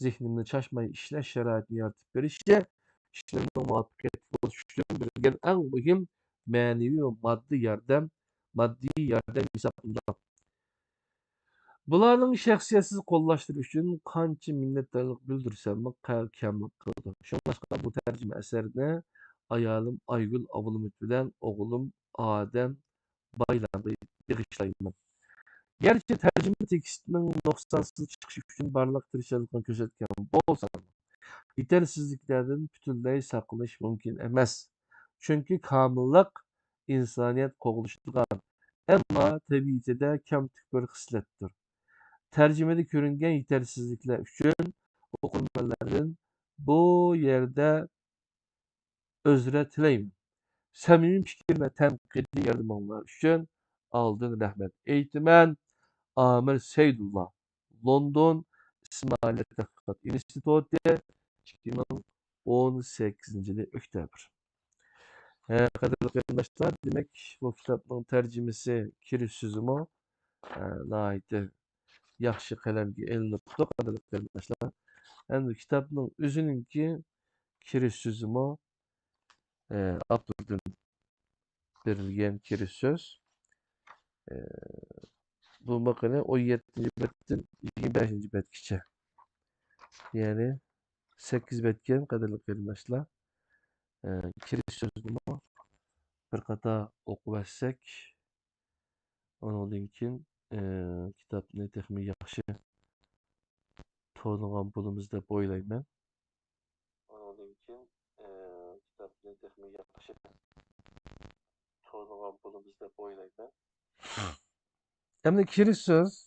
زېھنىمنى چاچماي ئىشلەش شارائىتىنى يارىتىپ بېرىشى، ئىشلىرىمنىڭ مۇۋەپپەقىيەتلىك بولۇشى ئۈچۈن بېرىلگەن ئەڭ مۇھىم مەنىۋى ۋە ماددىي ياردەم، ماددىي ياردەم ھېسابلىنىدۇ. بۇلارنىڭ شەخسىيەتسىز قوللاشلىرى ئۈچۈن قانچە مىننەتدارلىق بىلدۈرسەممۇ قە-، كەملىك قىلىدۇ. شۇڭلاشقا بۇ تەرجىمە ئەسەرنى ئايالىم ئايگۈل ئابلىمىت بىلەن ئوغلۇم ئادەم بايلارغا بېغىشلايمەن. گەرچە تەرجىمە تېكىستنىڭ نۇقسانسىز چىقىشى ئۈچۈن بارلىق تىرىشچانلىقنى كۆرسەتكەن بولساممۇ، يېتەرسىزلىكلەردىن پۈتۈنلەي ساقلىنىش مۇمكىن ئەمەس. چۈنكى كامىللىق ئىنسانىيەت قوغلىشىدىغان، ئەمما تەبىئىتىدە كەمتۈك بىر خىسلەتتۇر. تەرجىمىدە كۆرۈنگەن يېتەرسىزلىكلەر ئۈچۈن ئوقۇرمەنلەردىن بۇ يەردە ئۆزرە تىلەيمەن. سەمىمىي پىكىر ۋە تەنقىدىي ياردىمىڭلار ئۈچۈن ئالدىن رەھمەت ئېيتىمەن. ئامىر سەيدۇللا، لوندون، ئىسمائىلىيە تەتقىقات ئىنستىتۇتى، ئىككى مىڭ ئون سەككىزىنچى يىلى ئۆكتەبىر. ھە، قەدىرلىك قېرىنداشلار، دېمەك، بۇ كىتابنىڭ تەرجىمىسى، كىرىش سۆزىمۇ، ھە، ناھايىتى ياخشى قەلەمگە ئېلىنىپتۇ، قەدىرلىك قېرىنداشلار. ئەمدى كىتابنىڭ ئۆزىنىڭكى كىرىش سۆزىمۇ، ھە، ئاپتوردىن بېرىلگەن كىرىش سۆز. ئە، بۇ ماقالە ئون يەتتىنچى بەتتىن يىگىرمە بەشىنچى بەتكىچە. يەنى سەككىز بەتكەن، قەدىرلىك قېرىنداشلار. ئە، كىرىش سۆزىنىمۇ بىر قاتار ئوقۇۋەتسەك، ئۇنىڭدىن كېيىن، ئە، كىتابنى تېخىمۇ ياخشى تونۇغان بولىمىز دەپ ئويلايمەن. ئۇنىڭدىن كېيىن، ئى، كىتابنى تېخىمۇ ياخشى تونۇغان بولىمىز دەپ ئويلايمەن. ئەمدى كىرىش سۆز.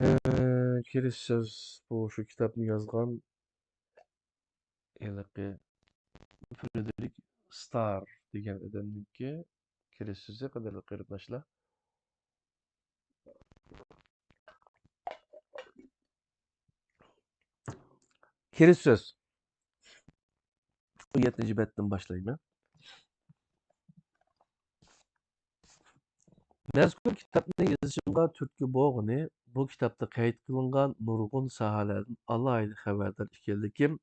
ئى، كىرىش سۆز بۇ شۇ كىتابنى يازغان ھېلىقى فرېدېرىك ستار دېگەن ئادەمنىڭكى كىرىش سۆزى، قەدىرلىك قېرىنداشلار. كىرىش سۆز. ئون يەتتىنچى بەتتىن باشلايمەن. مەزكۇر كىتابنى يېزىشىمغا تۈرتكە بولغىنى، بۇ كىتابتا قەيت قىلىنغان نۇرغۇن ساھەلەردىن ئالاھىدە خەۋەردار ئىكەنلىكىم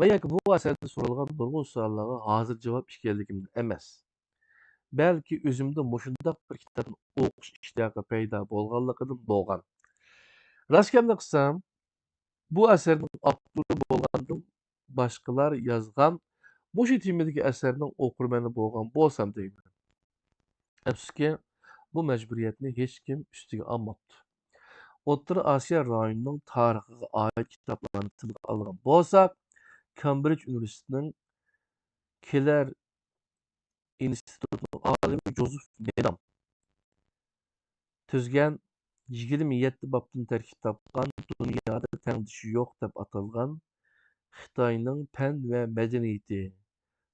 ۋە ياكى بۇ ئەسەردە سورالغان نۇرغۇن سوئاللارغا ھازىر جاۋاب ئىكەنلىكىمدىن ئەمەس، بەلكى ئۆزۈمدە مۇشۇنداق بىر كىتابنى ئوقۇش ئىشتىياقى پەيدا بولغانلىقىدىن بولغان. راست گەپنى قىلسام، بۇ ئەسەرنىڭ ئاپتورى بولغاندىن باشقىلار يازغان مۇشۇ تېمىدىكى ئەسەرنىڭ ئوقۇرمەنى بولغان بولسام دەيمەن. ئەپسۇسكى، بۇ مەجبۇرىيەتنى ھېچكىم ئۈستىگە ئالماپتۇ. ئوتتۇرا ئاسىيا رايونىنىڭ تارىخىغا ئائىت كىتابلارنى تىلغا ئالغان بولساق، كامبرىج ئۇنىۋېرسىتېتىنىڭ كېلەر ئىنستىتۇتنىڭ ئالىمى جوزېف نېدام تۈزگەن يىگىرمە يەتتە بابتىن تەركىب تاپقان دۇنيادا تەڭدىشى يوق دەپ ئاتالغان خىتاينىڭ پەن ۋە مەدەنىيىتى،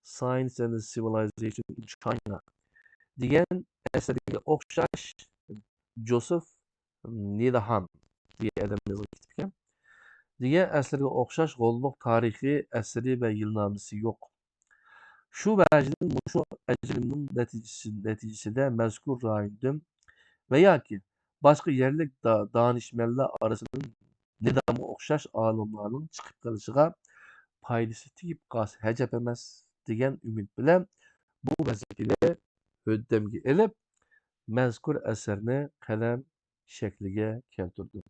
Science and Civilization in China، دېگەن ئەسەرگە ئوخشاش، جوزېف نېدام دېگەن ئادەم يازغان كىتاب ئىكەن، دېگەن ئەسەرگە ئوخشاش غوللۇق تارىخىي ئەسىرى ۋە يىلنامىسى يوق. شۇ ۋەجىدىن مۇشۇ ئەجرىمنىڭ نەتىجىسى، نەتىجىسىدە مەزكۇر رايوندىن ۋە ياكى باشقا يەرلىك دا-، دانىشمەنلەر ئارىسىدىن نېدامغا ئوخشاش ئالىملارنىڭ چىقىپ قېلىشىغا پايدىسى تېگىپ قالسا ھەجەپ ئەمەس، دېگەن ئۈمىد بىلەن بۇ ۋەزىپىنى ھۆددەمگە ئېلىپ، مەزكۇر ئەسەرنى قەلەم شەكلىگە كەلتۈردۈم.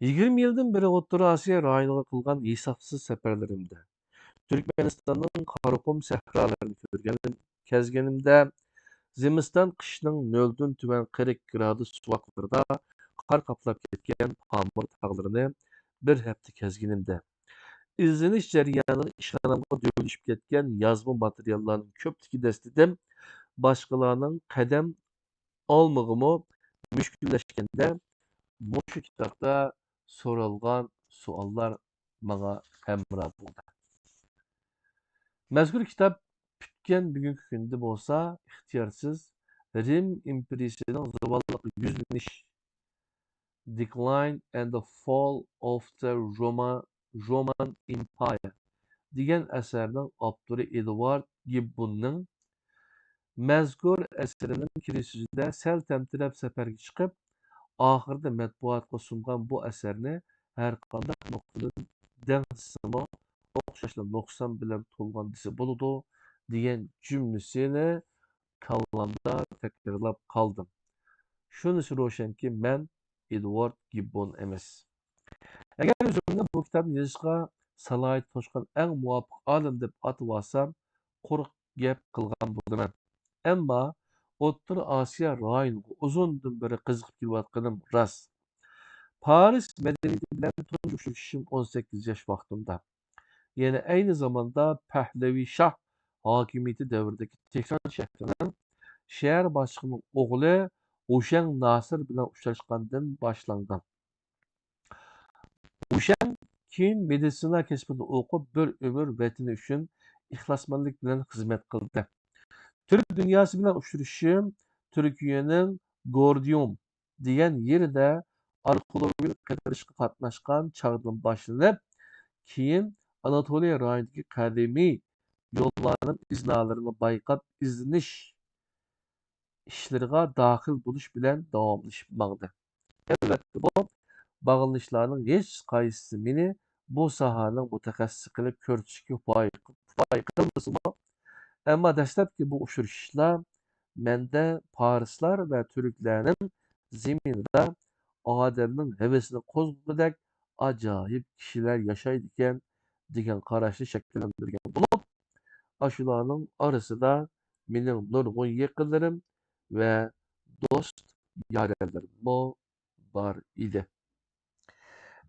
يىگىرمە يىلدىن بېرى ئوتتۇرا ئاسىيا رايونىغا قىلغان ھېسابسىز سەپەرلىرىمدە، تۈركمەنىستاننىڭ قاراقۇم سەھرالىرىنى كۆرگەن، كەزگىنىمدە، زىمىستان قىشنىڭ نۆلدىن تۆۋەن قىرىق گرادۇس سوغۇقلىرىدا قار قاپلاپ كەتكەن پامىر تاغلىرىنى بىر ھەپتە كەزگىنىمدە، ئىزدىنىش جەريانىدا ئىشخانامغا دۆۋىلىشىپ كەتكەن يازما ماتېرىياللارنىڭ كۆپلۈكى دەستىدىن باشقىلارنىڭ قەدەم ئالمىقىمۇ مۈشكۈللەشكەندە، مۇشۇ كىتابتا سورالغان سوئاللار ماڭا ھەمراھ بولدى. مەزكۇر كىتاب پۈتكەن بۈگۈنكى كۈندە بولسا، ئىختىيارسىز رىم ئىمپېرىيىسىنىڭ زاۋاللىققا يۈزلىنىش، Decline and the Fall of the Roma-، Roman Empire دېگەن ئەسەرنىڭ ئاپتورى ئېدۋارد گىببوننىڭ مەزكۇر ئەسىرىنىڭ كىرىش سۆزىدە سەل تەمتىرەپ سەپەرگە چىقىپ، ئاخىرىدا مەتبۇئاتقا سۇنغان بۇ ئەسەرنى ھەرقانداق نۇقتىدىن دەڭسىسىمۇ ئوخشاشلا نۇقسان بىلەن تولغان دېسە بولىدۇ، دېگەن جۈملىسىنى كاللامدا تەكرارلاپ قالدىم. شۇنىسى روشەنكى، مەن ئېدۋارد گىببون ئەمەس. ئەگەر ئۆزۈمنى بۇ كىتابنى يېزىشقا سالاھىيىتى توشقان ئەڭ مۇۋاپىق ئالىم دەپ ئاتىۋالسام، قۇرۇق گەپ قىلغان بولىمەن. ئەمما ئوتتۇرا ئاسىيا رايونىغا ئۇزۇندىن بېرى قىزىقىپ كېلىۋاتقىنىم راست. پارس مەدەنىيىتى بىلەن تۇنجى ئۇچرىشىشىم ئون سەككىز ياش ۋاقتىمدا. يەنە ئەينى زاماندا پەھلەۋى شاھ ھاكىمىيىتى دەۋرىدىكى تېھران شەھىرىنىڭ شەھەر باشلىقىنىڭ ئوغلى ھۇشەڭ ناسىر بىلەن ئۇچراشقاندىن باشلانغان. ھۇشەڭ كېيىن مېدىتسىنا كەسپىدە ئوقۇپ، بىر ئۆمۈر ۋەتىنى ئۈچۈن ئىخلاسمەنلىك بىلەن خىزمەت قىلدى. تۈرك دۇنياسى بىلەن ئۇچرىشىشىم تۈركىيەنىڭ گوردىيۇم دېگەن يېرىدە ئارخېئولوگىيە قېدىرىشقا قاتناشقان چاغدىن باشلىنىپ، كېيىن ئاناتولىيە رايونىدىكى قەدىمىي يوللارنىڭ ئىزنالىرىنى بايقاپ ئىزدىنىش ئىشلىرىغا داخىل بولۇش بىلەن داۋاملىشىپ ماڭدى. ئەلۋەتتە، بۇ باغلىنىشلارنىڭ ھېچقايسىسى مېنى بۇ ساھەنىڭ مۇتەخەسسىسى قىلىپ كۆرسىتىشكە پايىل، پايىل قىلمىسىمۇ، ئەمما دەسلەپكى بۇ ئۇچرىشىشلار مەندە پارسلار ۋە تۈركلەرنىڭ زېمىنىدا ئادەمنىڭ ھەۋىسىنى قوزغىغۇدەك ئاجايىپ كىشىلەر ياشايدىكەن دېگەن قاراشنى شەكىللەندۈرگەن بولۇپ، ئاشۇلارنىڭ ئارىسىدا مېنىڭ نۇرغۇن يېقىنلىرىم ۋە دوست يارەنلىرىممۇ بار ئىدى.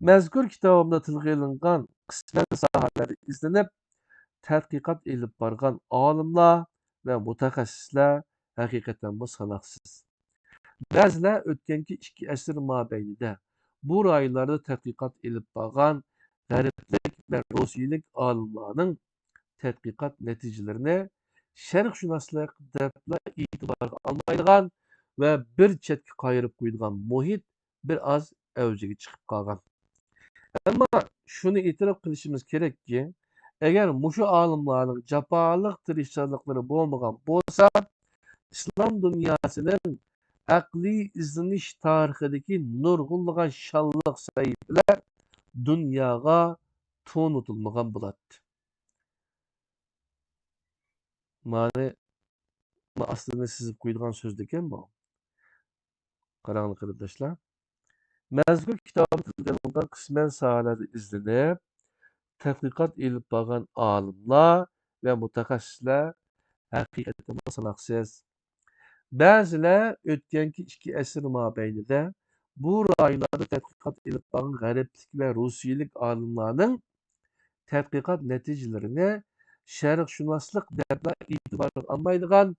مەزكۇر كىتابىمدا تىلغا ئېلىنغان قىسمەن ساھەلەردە ئىزدىنىپ تەتقىقات ئېلىپ بارغان ئالىملار ۋە مۇتەخەسسىسلەر ھەقىقەتەنمۇ ساناقسىز. بەزىلەر ئۆتكەنكى ئىككى ئەسىر مابەينىدە بۇ رايونلاردا تەتقىقات ئېلىپ بارغان غەربلىك ۋە روسىيىلىك ئالىملارنىڭ تەتقىقات نەتىجىلىرىنى شەرقشۇناسلىق دەپلا ئېتىبارغا ئالمايدىغان ۋە بىر چەتكە قايرىپ قويىدىغان مۇھىت بىر ئاز ئەۋجىگە چىقىپ قالغان. ئەمما شۇنى ئېتىراپ قىلىشىمىز كېرەككى، ئەگەر مۇشۇ ئالىملارنىڭ جاپالىق تىرىشچانلىقلىرى بولمىغان بولسا، ئىسلام دۇنياسىنىڭ ئەقلىي ئىزدىنىش تارىخىدىكى نۇرغۇنلىغان شانلىق سەھىپىلەر دۇنياغا تونۇتۇلمىغان بولاتتى. مانى، ما ئاستىنى سىزىپ قويىدىغان سۆزدىكەن بۇ. قاراڭلار قېرىنداشلار. مەزكۇر كىتابىدا تىلغا ئېلىنغان قىسمەن ساھەلەردە ئىزدىنىپ، تەتقىقات ئېلىپ بارغان ئالىملار ۋە مۇتەخەسسىسلەر ھەقىقەتەنمۇ ساناقسىز. بەزىلەر ئۆتكەنكى ئىككى ئەسىر مابەينىدە بۇ رايونلاردا تەتقىقات ئېلىپ بارغان غەربلىك ۋە روسىيىلىك ئالىملارنىڭ تەتقىقات نەتىجىلىرىنى شەرقشۇناسلىق دەپلا ئېتىبارغا ئالمايدىغان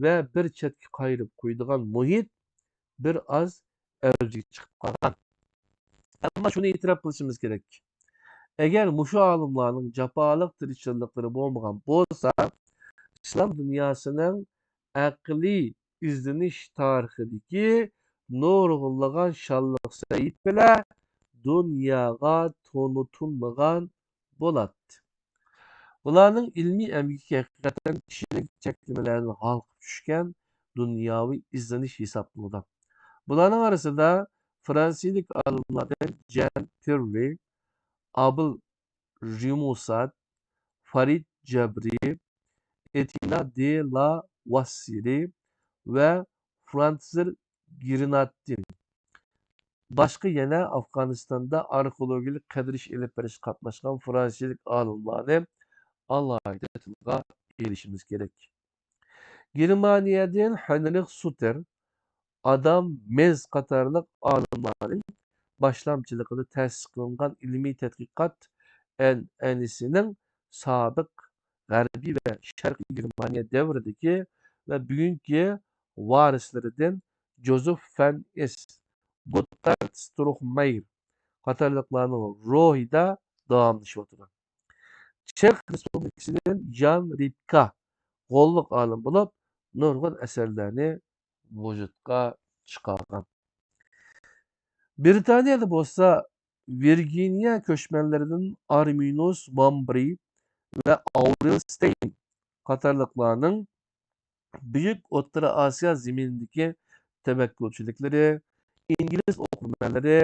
ۋە بىر چەتكە قايرىپ قويىدىغان مۇھىت بىر ئاز ئەۋجىگە چىقىپ قالغان. ئەمما شۇنى ئېتىراپ قىلىشىمىز كېرەك، ئەگەر مۇشۇ ئالىملارنىڭ جاپالىق تىرىشچانلىقلىرى بولمىغان بولسا، ئىسلام دۇنياسىنىڭ ئەقلىي ئىزدىنىش تارىخىدىكى نۇرغۇنلىغان شانلىق سەھىپىلەر دۇنياغا تونۇتۇلمىغان بولاتتى. بۇلارنىڭ ئىلمىي ئەمگىكى ھەقىقەتەن كىشىلىك چەكلىمىلەردىن ھالقىپ چۈشكەن دۇنياۋى ئىزدىنىش ھېسابلىنىدۇ. بۇلارنىڭ ئارىسىدا فرانسىيىلىك ئالىملاردىن جان پېررى، ئابېل رىموسات، فارىد جەبرى، ئېتىنا دې لا ۋاسسېرى ۋە فرانتزېر گېرناتتىن، باشقا يەنە ئافغانىستاندا ئارخېئولوگىيەلىك قېدىرىش ئېلىپ بېرىشقا قاتناشقان فرانسىيىلىك ئالىملارنى ئالاھىدە تىلغا ئېلىشىمىز كېرەك. گېرمانىيەدىن ھېنرىخ سۇتېر، ئادام مېز قاتارلىق ئالىملارنىڭ باشلامچىلىقىدا تەسىس قىلىنغان ئىلمىي تەتقىقات ئەنئەنىسىنىڭ سابىق غەربىي ۋە شەرقىي گېرمانىيە دەۋرىدىكى ۋە بۈگۈنكى ۋارىسلىرىدىن جوزېف فەن ئېس، گوتتارد ستروخمەير قاتارلىقلارنىڭ روھىدا داۋاملىشىۋاتىدۇ. چېخ رېسپۇبلىكىسىدىن يان رىپكا غوللۇق ئالىم بولۇپ، نۇرغۇن ئەسەرلەرنى ۋۇجۇدقا چىقارغان. بىرىتانىيەدە بولسا ۋىرگىنىيە كۆچمەنلىرىدىن ئارمىنۇس مامبرى ۋە ئاۋرېل ستېين قاتارلىقلارنىڭ بۈيۈك ئوتتۇرا ئاسىيا زېمىنىدىكى تەۋەككۈلچىلىكلىرى، ئىنگلىز ئوقۇرمەنلىرى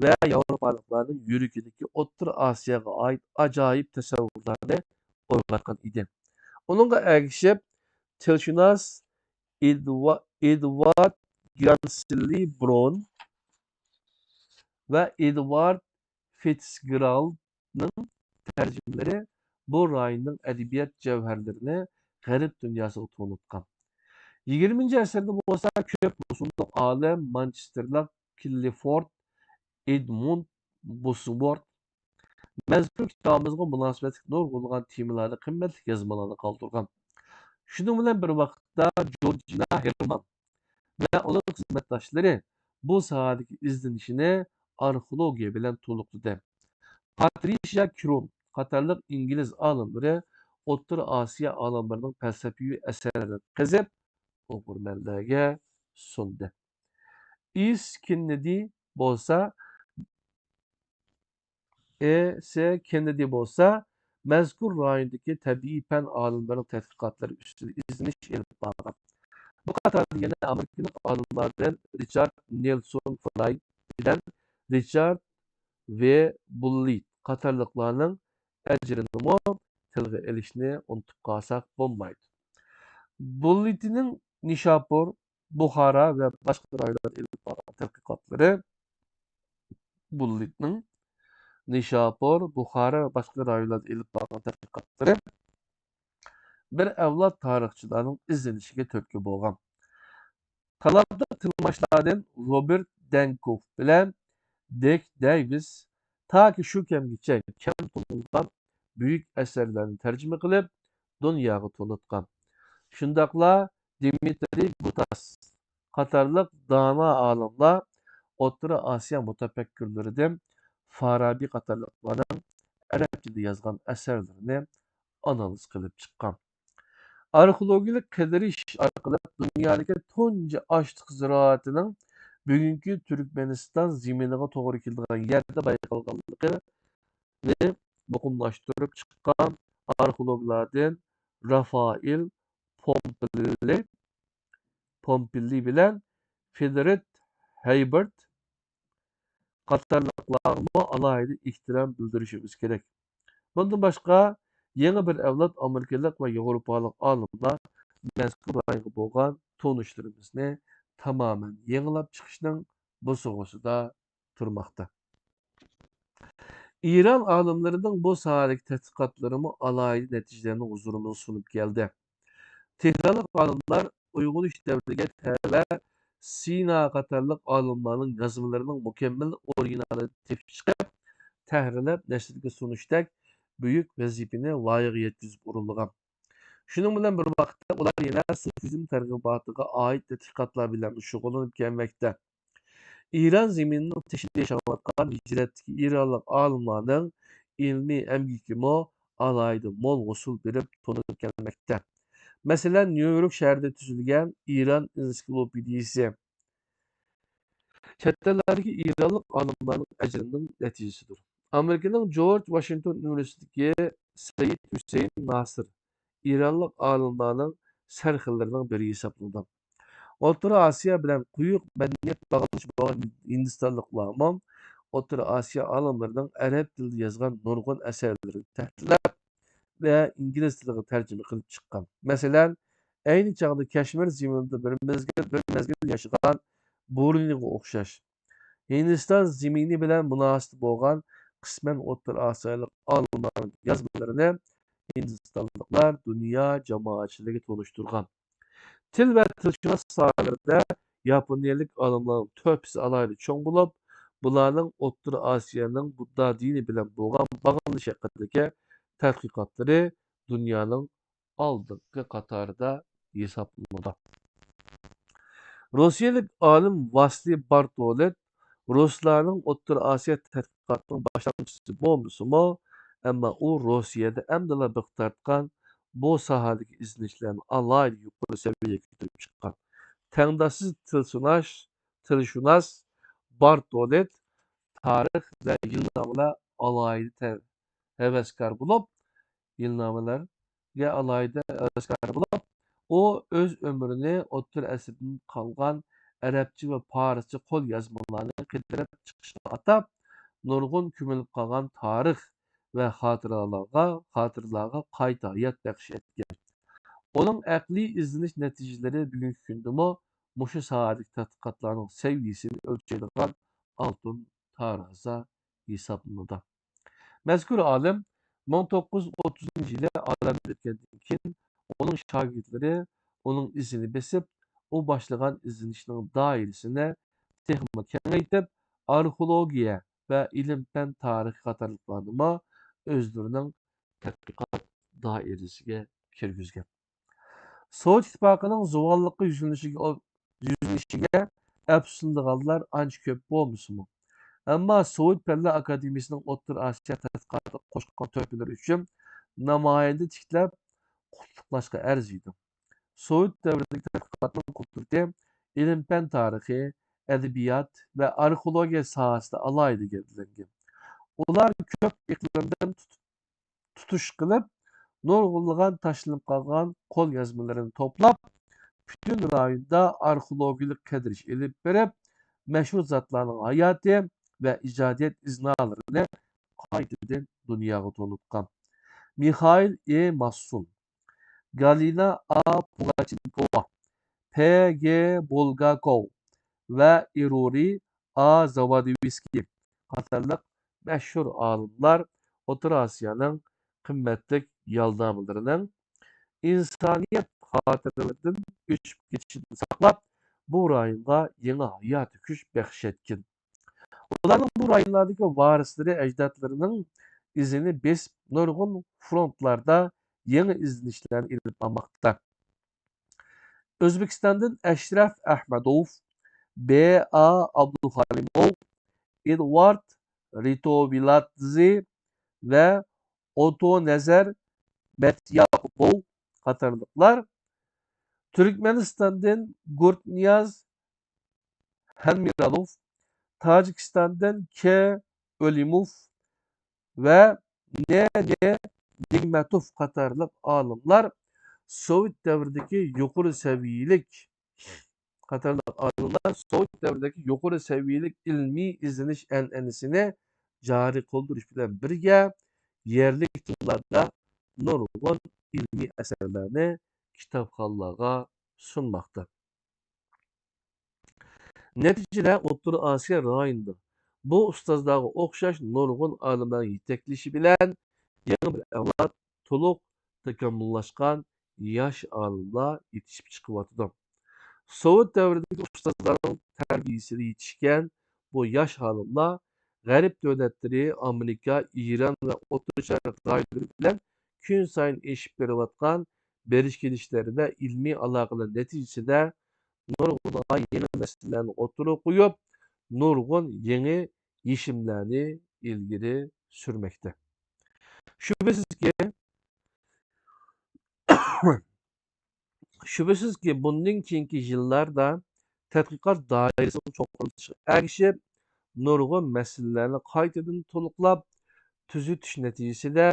ۋە ياۋروپالىقلارنىڭ يۈرىكىدىكى ئوتتۇرا ئاسىياغا ئائىت ئاجايىپ تەسەۋۋۇرلارنى ئويغاتقان ئىدى. ئۇنىڭغا ئەگىشىپ، تىلشۇناس ئېدۋا-، ئېدۋارد گرانسلى برون ۋە ئېدۋارد فىتسگېرالدنىڭ تەرجىمىلىرى بۇ رايوننىڭ ئەدەبىيات جەۋھەرلىرىنى غەرب دۇنياسىغا تونۇتقان. يىگىرمىنچى ئەسىردە بولسا كۆپ بوسۇملۇق ئالىم مانچېستېرلىق كىللىفورد ئېدمۇند بوسۋورت مەزكۇر كىتابىمىزغا مۇناسىۋەتلىك نۇرغۇنلىغان تېمىلاردا قىممەتلىك يازمىلارنى قالدۇرغان. شۇنىڭ بىلەن بىر ۋاقىتتا جورجىنا ھېرمان ۋە ئۇنىڭ خىزمەتداشلىرى بۇ ساھەدىكى ئىزدىنىشىنى ئارخېئولوگىيە بىلەن تولۇقلىدى. پاترىشىيا كرون قاتارلىق ئىنگلىز ئالىملىرى ئوتتۇرا ئاسىيا ئالىملىرىنىڭ پەلسەپىۋى ئەسەرلىرىنى قېزىپ، ئوقۇرمەنلەرگە سۇندى. ئىس كېننېدى بولسا، ئېس كېننېدى بولسا مەزكۇر رايوندىكى تەبىئىي پەن ئالىملىرىنىڭ تەتقىقاتلىرى ئۈستىدە ئىزدىنىش ئېلىپ بارغان. بۇ قاتاردا يەنە ئامېرىكىلىق ئالىملاردىن رىچارد نېلسون فراي بىلەن رىچارد ۋ بۇللىت قاتارلىقلارنىڭ ئەجرىنىمۇ تىلغا ئېلىشنى ئۇنتۇپ قالساق بولمايدۇ. بۇللىتنىڭ نىشاپۇر، بۇخارا ۋە باشقا رايونلاردا ئېلىپ بارغان تەتقىقاتلىرى، بۇللىتنىڭ نىشاپۇر، بۇخارا ۋە باشقا رايونلاردا ئېلىپ بارغان تەتقىقاتلىرى بىر ئەۋلاد تارىخچىلارنىڭ ئىزدىنىشىگە تۈرتكە بولغان. تالانتلىق تىلماشلاردىن روبېرت دەنكوف بىلەن دىك دەيۋىس تاكى شۇ كەمگىچە كەم تونۇلغان بۈيۈك ئەسەرلەرنى تەرجىمە قىلىپ، دۇنياغا تونۇتقان. شۇنداقلا دىمىترىي گۇتاس قاتارلىق دانا ئالىملار ئوتتۇرا ئاسىيا مۇتەپەككۇرلىرىدىن فارابى قاتارلىقلارنىڭ ئەرەبچىدە يازغان ئەسەرلىرىنى ئانالىز قىلىپ چىققان. ئارخېئولوگىيەلىك قېدىرىش ئارقىلىق دۇنيادىكى تۇنجى ئاشلىق زىرائىتىنىڭ بۈگۈنكى تۈركمەنىستان زېمىنىغا توغرا كېلىدىغان يەردە بايقالغانلىقىنى مۇقىملاشتۇرۇپ چىققان ئارخېئولوگلاردىن رافائېل پومپېللى، پومپېللى بىلەن فېدرىت ھەيبېرت قاتارلىقلارغىمۇ ئالاھىدە ئېھتىرام بىلدۈرۈشىمىز كېرەك. بۇندىن باشقا، يېڭى بىر ئەۋلاد ئامېرىكىلىق ۋە ياۋروپالىق ئالىملار مەزكۇر رايونغا بولغان تونۇشلىرىمىزنى تامامەن يېڭىلاپ چىقىشنىڭ بوسۇغىسىدا تۇرماقتا. ئىران ئالىملىرىنىڭ بۇ ساھەدىكى تەتقىقاتلىرىمۇ ئالاھىدە نەتىجىلەرنى ھۇزۇرىمىزغا سۇنۇپ كەلدى. تېھرانلىق ئالىملار ئويغىنىش دەۋرىگە تەۋە سىنا قاتارلىق ئالىملارنىڭ يازمىلىرىنىڭ مۇكەممەل ئورىگىنالىنى تېپىپ چىقىپ، تەھرىرلەپ نەشرگە سۇنۇشتەك بۈيۈك ۋەزىپىنى ۋايىغا يەتكۈزۈپ ئورۇنلىغان. شۇنىڭ بىلەن بىر ۋاقىتتا، ئۇلار يەنە سۇفىزم تەرغىباتىغا ئائىت تەتقىقاتلار بىلەنمۇ شۇغۇللىنىپ كەلمەكتە. ئىران زېمىنىنىڭ تېشىدا ياشاۋاتقان ھىجرەتتىكى ئىرانلىق ئالىملارنىڭ ئىلمىي ئەمگىكىمۇ ئالاھىدە مول ھوسۇل بېرىپ تونۇلۇپ كەلمەكتە. مەسىلەن، نيۇ يورك شەھىرىدە تۈزۈلگەن ئىران ئېنسىكلوپېدىيىسى چەت ئەللەردىكى ئىرانلىق ئالىملارنىڭ ئەجرىنىڭ نەتىجىسىدۇر. ئامېرىكىنىڭ جورج ۋاشىنگتون ئۇنىۋېرسىتېتىدىكى سەيىد ھۈسەيىن ناسىر ئىرانلىق ئالىملارنىڭ سەرخىللىرىنىڭ بىرى ھېسابلىنىدۇ. ئوتتۇرا ئاسىيا بىلەن قويۇق مەدەنىيەت باغلىنىشى بولغان ھىندىستانلىقلارمۇ ئوتتۇرا ئاسىيا ئالىملىرىنىڭ ئەرەب تىلىدا يازغان نۇرغۇن ئەسەرلىرىنى تەھرىرلەپ ۋە ئىنگلىز تىلىغا تەرجىمە قىلىپ چىققان. مەسىلەن، ئەينى چاغدا كەشمىر زېمىنىدا بىر مەزگىل، بىر مەزگىل ياشىغان بۇرۇنىغا ئوخشاش، ھىندىستان زېمىنى بىلەن مۇناسىۋىتى بولغان قىسمەن ئوتتۇرا ئاسىيالىق ئالىملارنىڭ يازمىلىرىنى ھىندىستانلىقلار دۇنيا جامائەتچىلىكىگە تونۇشتۇرغان. تىل ۋە تىلشۇناس ساھەلىرىدە ياپونىيەلىك ئالىملارنىڭ تۆھپىسى ئالاھىدە چوڭ بولۇپ، بۇلارنىڭ ئوتتۇرا ئاسىيانىڭ بۇددا دىنى بىلەن بولغان باغلىنىشى ھەققىدىكى تەتقىقاتلىرى دۇنيانىڭ ئالدىنقى قاتارىدا ھېسابلىنىدۇ. روسىيەلىك ئالىم ۋاسلىي بارتولېت رۇسلارنىڭ ئوتتۇرا ئاسىيا تەتقىقاتىنىڭ باشلامچىسى بولمىسىمۇ، ئەمما ئۇ روسىيەدە ئەمدىلا بىخ تارتقان بۇ ساھەدىكى ئىزدىنىشلەرنى ئالاھىدە يۇقىرى سەۋىيەگە كۆتۈرۈپ چىققان. تەڭداشسىز تىلسۇناش، تىلشۇناس بارتولېت تارىخ ۋە يىلنامىلەر ئالاھىدە ھەۋەسكار بولۇپ، يىلنامىلەرگە ئالاھىدە ھەۋەسكار بولۇپ، ئۇ ئۆز ئۆمرىنى ئوتتۇرا ئەسىردىن قالغان ئەرەبچە ۋە پارسچە قول يازمىلارنى قىدىرىپ چىقىشقا ئاتاپ، نۇرغۇن كۆمۈلۈپ قالغان تارىخ ۋە خاتىرىلەرگە، خاتىرىلەرگە قايتا ھايات بەخش ئەتكەن. ئۇنىڭ ئەقلىي ئىزدىنىش نەتىجىلىرى بۈگۈنكى كۈندىمۇ مۇشۇ ساھەدىكى تەتقىقاتلارنىڭ سەۋىيەسىنى ئۆلچەيدىغان ئالتۇن تارازا ھېسابلىنىدۇ. مەزكۇر ئالىم مىڭ توققۇز يۈز ئوتتۇزىنچى يىلى ئالەمدىن ئۆتكەندىن كېيىن، ئۇنىڭ شاگىرتلىرى ئۇنىڭ ئىزىنى بېسىپ، ئۇ باشلىغان ئىزدىنىشنىڭ دائىرىسىنى تېخىمۇ كېڭەيتىپ، ئارخېئولوگىيە ۋە ئىلىم-پەن تارىخى قاتارلىقلارنىمۇ ئۆزلىرىنىڭ تەتقىقات دائىرىسىگە كىرگۈزگەن. سوۋېت ئىتتىپاقىنىڭ زۇۋانلىققا يۈزلىنىشىگە، يۈزلىنىشىگە ئەپسۇسلىنىدىغانلار ئانچە كۆپ بولمىسىمۇ، ئەمما سوۋېت پەنلەر ئاكادېمىيىسىنىڭ ئوتتۇرا ئاسىيا تەتقىقاتىغا قوشقان تۆھپىلىرى ئۈچۈن نامايەندە تىكلەپ، قۇتلۇقلاشقا ئەرزىيدۇ. سوۋېت دەۋرىدىكى تەتقىقاتنىڭ قۇدرىتى ئىلىم-پەن تارىخى، ئەدەبىيات ۋە ئارخېئولوگىيە ساھەسىدە ئالاھىدە گەۋدىلەنگەن. ئۇلار كۆپ ئىقلىمدىن تۇتۇپ تۇتۇش قىلىپ، نۇرغۇنلىغان تاشلىنىپ قالغان قوليازمىلىرىنى توپلاپ، پۈتۈن رايوندا ئارخېئولوگىيەلىك قىدىرىش ئېلىپ بېرىپ، مەشھۇر زاتلارنىڭ ھاياتى ۋە ئىجادىيەت ئىزنالىرىنى قايتىدىن دۇنياغا تونۇتقان. مىخائىل ئې ماسسۇن، گالىنا ئا پۇگاچېنكوۋا، پې گې بۇلگاكوۋ ۋە ئىرورى ئا زاۋادىۋسكىي قاتارلىق مەشھۇر ئالىملار ئوتتۇرا ئاسىيانىڭ قىممەتلىك يالدامىلىرىنىڭ ئىنسانىيەت خاتىرىلىرىدىن ئۆچۈپ كېتىشىدىن ساقلاپ، بۇ رايونغا يېڭى ھاياتىي كۈچ بەخش ئەتكەن. ئۇلارنىڭ بۇ رايونلاردىكى ۋارىسلىرى ئەجدادلىرىنىڭ ئىزىنى بېسىپ، نۇرغۇن فرونتلاردا يېڭى ئىزدىنىشلەرنى ئېلىپ بارماقتا. ئۆزبېكىستاندىن ئەشرەف ئەھمەدوف، بې ئا ئابدۇخالىموۋ، ئېدۋارد رىتوۋىلادزې ۋە ئوتونەزەر مەتياپوۋ قاتارلىقلار، تۈركمەنىستاندىن گۇرتنىياز ھەنمىرالوف، تاجىكىستاندىن كې ئۆلىموف ۋە نې نې نېگمەتوف قاتارلىق ئالىملار سوۋېت دەۋرىدىكى يۇقىرى سەۋىيەلىك قاتارلىق ئالىملار سوۋېت دەۋرىدىكى يۇقىرى سەۋىيەلىك ئىلمىي ئىزدىنىش ئەنئەنىسىنى جارى قىلدۇرۇش بىلەن بىرگە، يەرلىك تىللاردا نۇرغۇن ئىلمىي ئەسەرلەرنى كىتابخانلارغا سۇنماقتا. نەتىجىدە، ئوتتۇرا ئاسىيا رايونىدا بۇ ئۇستازلارغا ئوخشاش نۇرغۇن ئالىملارنىڭ يېتەكلىشى بىلەن يېڭى بىر ئەۋلاد، تولۇق تاكامۇللاشقان ياش ئالىملار يېتىشىپ چىقىۋاتىدۇ. سوۋېت دەۋرىدىكى ئۇستازلارنىڭ تەربىيىسىدە يېتىشكەن بۇ ياش ئالىملار غەرب دۆلەتلىرى، ئامېرىكا، ئىران ۋە ئوتتۇرا شەرق رايونلىرى بىلەن كۈنسايىن ئېشىپ بېرىۋاتقان بېرىش-كېلىشلەر ۋە ئىلمىي ئالاقىلەر نەتىجىسىدە نۇرغۇنلىغان يېڭى مەسىلىلەرنى ئوتتۇرىغا قويۇپ، نۇرغۇن يېڭى يېشىملەرنى ئىلگىرى سۈرمەكتە. شۈبھىسىزكى، شۈبھىسىزكى، بۇندىن كېيىنكى يىللاردا تەتقىقات دائىرىسىنىڭ چوڭقۇرلىشىشىغا ئەگىشىپ، نۇرغۇن مەسىلىلەرنى قايتىدىن تولۇقلاپ تۈزىتىش نەتىجىسىدە،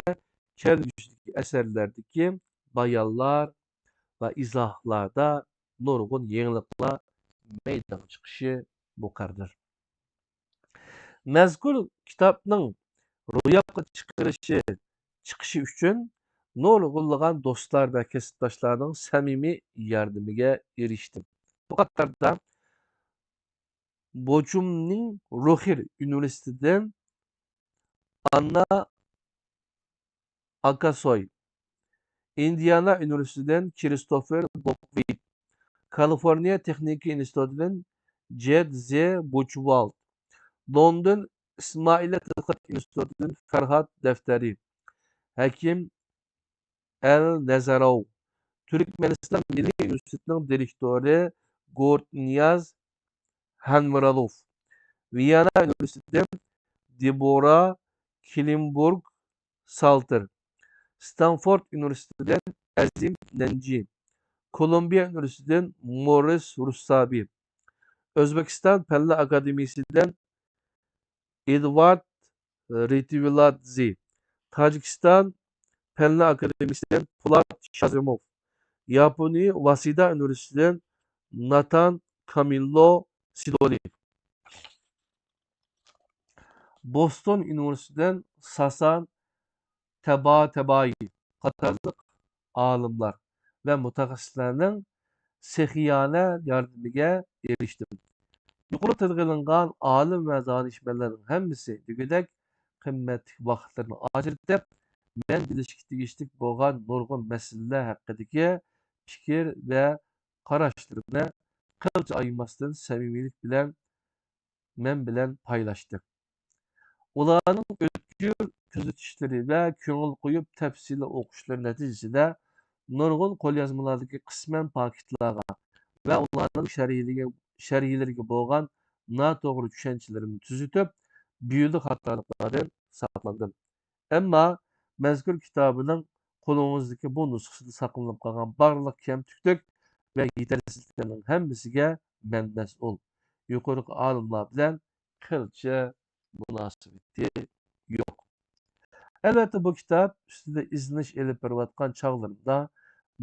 كەلگۈسىدىكى ئەسەرلەردىكى بايانلار ۋە ئىزاھلاردا نۇرغۇن يېڭىلىقلار مەيدانغا چىقىشى مۇقەررەر. مەزكۇر كىتابنىڭ روياپقا چىقىرىشى، چىقىشى ئۈچۈن نۇرغۇنلىغان دوستلار ۋە كەسىپداشلارنىڭ سەمىمىي ياردىمىگە ئېرىشتىم. بۇ قاتاردا بوچۇمنىڭ روخېر ئۇنىۋېرسىتېتىدىن ئاننا ئاكاسوي، ئىندىئانا ئۇنىۋېرسىتېتىدىن كىرىستوفېر بوكۋىت، كالىفورنىيە تېخنىكا ئىنستىتۇتىدىن جېد زې بۇچۋالد، لوندون ئىسمائىلىيە تەتقىقات ئىنستىتۇتىدىن فەرھاد دەفتەرى، ھەكىم ئەل نەزەروۋ، تۈركمەنىستان مىللىي ئۇنىۋېرسىتېتىنىڭ دىرېكتورى گورتنىياز ھەنمىرالوف، ۋىيەننا ئۇنىۋېرسىتېتىدىن دېبورا كلىنبۇرگ سالتېر، ستانفورد ئۇنىۋېرسىتېتىدىن ئەزىم نەنجى، كولومبىيە ئۇنىۋېرسىتېتىدىن موررىس رۇسسابى، ئۆزبېكىستان پەنلەر ئاكادېمىيىسىدىن ئېدۋارد رىتۋىلادزې، تاجىكىستان پەنلەر ئاكادېمىيىسىدىن پولات شازىموف، ياپونىيە ۋاسېدا ئۇنىۋېرسىتېتىدىن ناتان كامىللو سىدولى، بوستون ئۇنىۋېرسىتېتىدىن ساسان تەباتەبائىي قاتارلىق ئالىملار ۋە مۇتەخەسسىسلەرنىڭ سېخىيانە ياردىمىگە ئېرىشتىم. يۇقىرىدا تىلغا ئېلىنغان ئالىم ۋە دانىشمەنلەرنىڭ ھەممىسى دېگۈدەك قىممەتلىك ۋاقىتلىرىنى ئاجرىتىپ، مەن بىلىشكە تېگىشلىك بولغان نۇرغۇن مەسىلىلەر ھەققىدىكى پىكىر ۋە قاراشلىرىنى قىلچە ئايىماستىن سەمىمىيلىك بىلەن مەن بىلەن پايلاشتى. ئۇلارنىڭ ئۆتكۈر كۆزىتىشلىرى ۋە كۆڭۈل قويۇپ تەپسىلىي ئوقۇشلىرى نەتىجىسىدە، نۇرغۇن قوليازمىلاردىكى قىسمەن پاكىتلارغا ۋە ئۇلارنىڭ شەرھلىرىگە، شەرھلىرىگە بولغان ناتوغرا چۈشەنچىلىرىمنى تۈزىتىپ، بىھۇدە خاتالىقلاردىن ساقلاندىم. ئەمما مەزكۇر كىتابىنىڭ قولىڭىزدىكى بۇ نۇسخىسىدا ساقلىنىپ قالغان بارلىق كەمتۈكلۈك ۋە يېتەرسىزلىكلەرنىڭ ھەممىسىگە مەن مەسئۇل. يۇقىرىقى ئالىملار بىلەن قىلچە مۇناسىۋىتى يوق. ئەلۋەتتە، بۇ كىتاب ئۈستىدە ئىزدىنىش ئېلىپ بېرىۋاتقان چاغلىرىمدا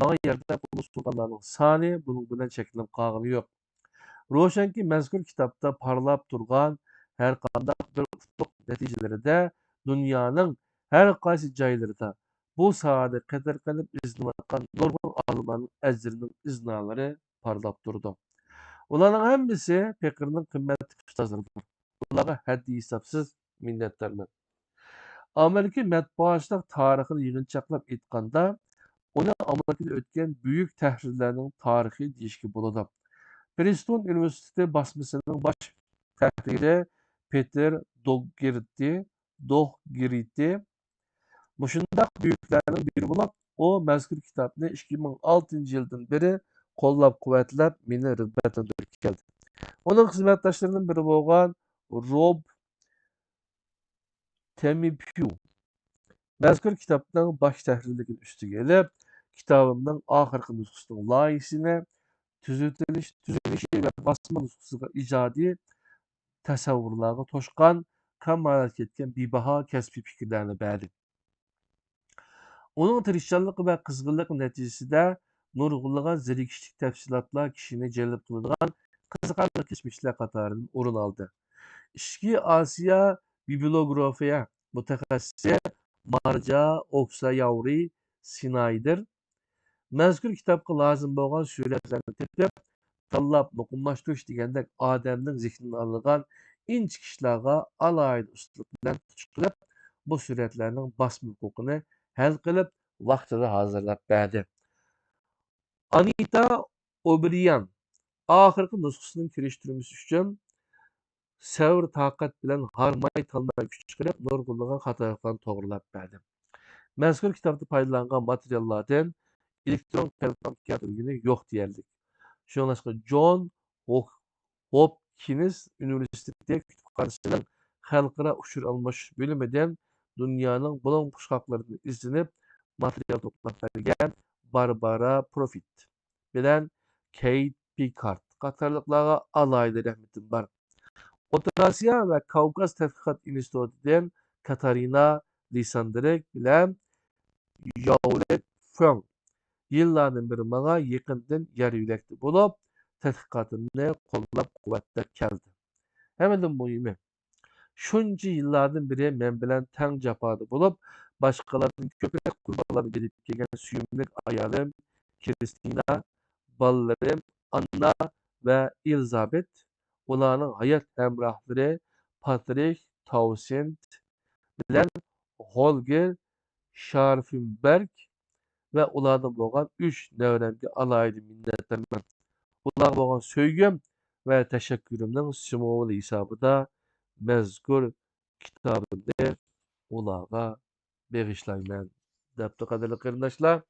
ماڭا ياردەم قولىنى سۇنغانلارنىڭ سانى بۇنىڭ بىلەن چەكلىنىپ قالغىنى يوق. روشەنكى، مەزكۇر كىتابتا پارلاپ تۇرغان ھەرقانداق بىر ئۇتۇق نەتىجىلىرىدە دۇنيانىڭ ھەر قايسى جايلىرىدا بۇ ساھەدە قېتىرقىنىپ ئىزدىنىۋاتقان نۇرغۇن ئالىملارنىڭ ئەجرىنىڭ ئىزنالىرى پارلاپ تۇرىدۇ. ئۇلارنىڭ ھەممىسى پېقىرنىڭ قىممەتلىك ئۇستازلىرىدۇر. ئۇلارغا ھەددى ھېسابسىز مىننەتدارمەن. ئامېرىكا مەتبۇئاتچىلىق تارىخىنى يىغىنچاقلاپ ئېيتقاندا، ئۇنى ئامېرىكىدا ئۆتكەن بۈيۈك تەھرىرلەرنىڭ تارىخى دېيىشكە بولىدۇ. پرىستون ئۇنىۋېرسىتېتى باسمىسىنىڭ باش تەھرىرى پېتېر دوگگېرتى، دوگگېرتى مۇشۇنداق بۈيۈكلەرنىڭ بىرى بولۇپ، ئۇ مەزكۇر كىتابنى ئىككى مىڭ ئالتىنچى يىلدىن بېرى قوللاپ-قۇۋۋەتلەپ، مېنى رىغبەتلەندۈرۈپ كەلدى. ئۇنىڭ خىزمەتداشلىرىدىن بىرى بولغان روب تېمىپيۇ مەزكۇر كىتابنىڭ باش تەھرىرلىكىنى ئۈستىگە ئېلىپ، كىتابىمنىڭ ئاخىرقى نۇسخىسىنىڭ لايىھىسىنى، تۈزىتىلىش، تۈزۈلۈشى ۋە باسما نۇسخىسىغا ئىجادىي تەسەۋۋۇرلارغا توشقان، كامالەتكە يەتكەن بىباھا كەسپىي پىكىرلەرنى بەردى. ئۇنىڭ تىرىشچانلىقى ۋە قىزغىنلىقى نەتىجىسىدە نۇرغۇنلىغان زېرىكىشلىك تەپسىلاتلار كىشىنى جەلپ قىلىدىغان قىزىقارلىق كەشمىشلەر قاتارىدىن ئورۇن ئالدى. ئىچكى ئاسىيا بىبلىيوگرافىيە مۇتەخەسسىسى مارجا ئوكساياۋرى سىنايدېر مەزكۇر كىتابقا لازىم بولغان سۈرەتلەرنى تېپىپ، تاللاپ مۇقىملاشتۇرۇش دېگەندەك ئادەمنىڭ زېھنىنى ئالىدىغان ئىنچىكە ئىشلارغا ئالاھىدە ئۇستىلىق بىلەن تۇتۇش قىلىپ، بۇ سۈرەتلەرنىڭ باسما ھوقۇقىنى ھەل قىلىپ، ۋاقتىدا ھازىرلاپ بەردى. ئانىتا ئوبرىيان ئاخىرقى نۇسخىسىنىڭ كىرىشتۈرمىسى ئۈچۈن سەۋر-تاقەت بىلەن ھارماي-تالماي كۈچ چىقىرىپ، نۇرغۇنلىغان خاتالىقلارنى توغرىلاپ بەردى. مەزكۇر كىتابتا پايدىلانغان ماتېرىياللاردىن ئېلېكترون قەلبىدىن كەلتۈرگىنى يوق دېيەرلىك. شۇڭلاشقا جون ھوك-، ھوپكىنس ئۇنىۋېرسىتېتى كۇتۇپخانىسىنىڭ خەلقئارا ئۇچۇر ئالماشتۇرۇش بۆلۈمىدىن دۇنيانىڭ بۇلۇڭ-پۇچقاقلىرىدىن ئىزدىنىپ، ماتېرىيال توپلاپ بەرگەن باربارا پروفىت بىلەن كەيت پىكارت قاتارلىقلارغا ئالاھىدە رەھمىتىم بار. ئوتتۇرا ئاسىيا ۋە كاۋكاز تەتقىقات ئىنستىتۇتىدىن كاتارىنا لىساندرىك بىلەن ياۋلېت فېڭ يىللاردىن بېرى ماڭا يېقىندىن يار-يۆلەكتە بولۇپ، تەتقىقاتىمنى قوللاپ-قۇۋۋەتلەپ كەلدى. ھەممىدىن مۇھىمى، شۇنچە يىللاردىن بېرى مەن بىلەن تەڭ جاپادا بولۇپ، باشقىلاردىن كۆپرەك قۇربانلارنى بېرىپ كەلگەن سۆيۈملۈك ئايالىم كىرىستىنا، بالىلىرىم ئاننا ۋە ئېلىزابېت، ئۇلارنىڭ ھايات ھەمراھلىرى پاترىك تاۋسېنت بىلەن خولگېر شارفېنبېرگ ۋە ئۇلاردىن بولغان ئۈچ نەۋرەمگە ئالاھىدە مىننەتدارمەن. ئۇلارغا بولغان سۆيگۈم ۋە تەشەككۈرۈمنىڭ سىمۋولى ھېسابىدا مەزكۇر كىتابىمنى ئۇلارغا بېغىشلايمەن، دەپتۇ، قەدىرلىك قېرىنداشلار.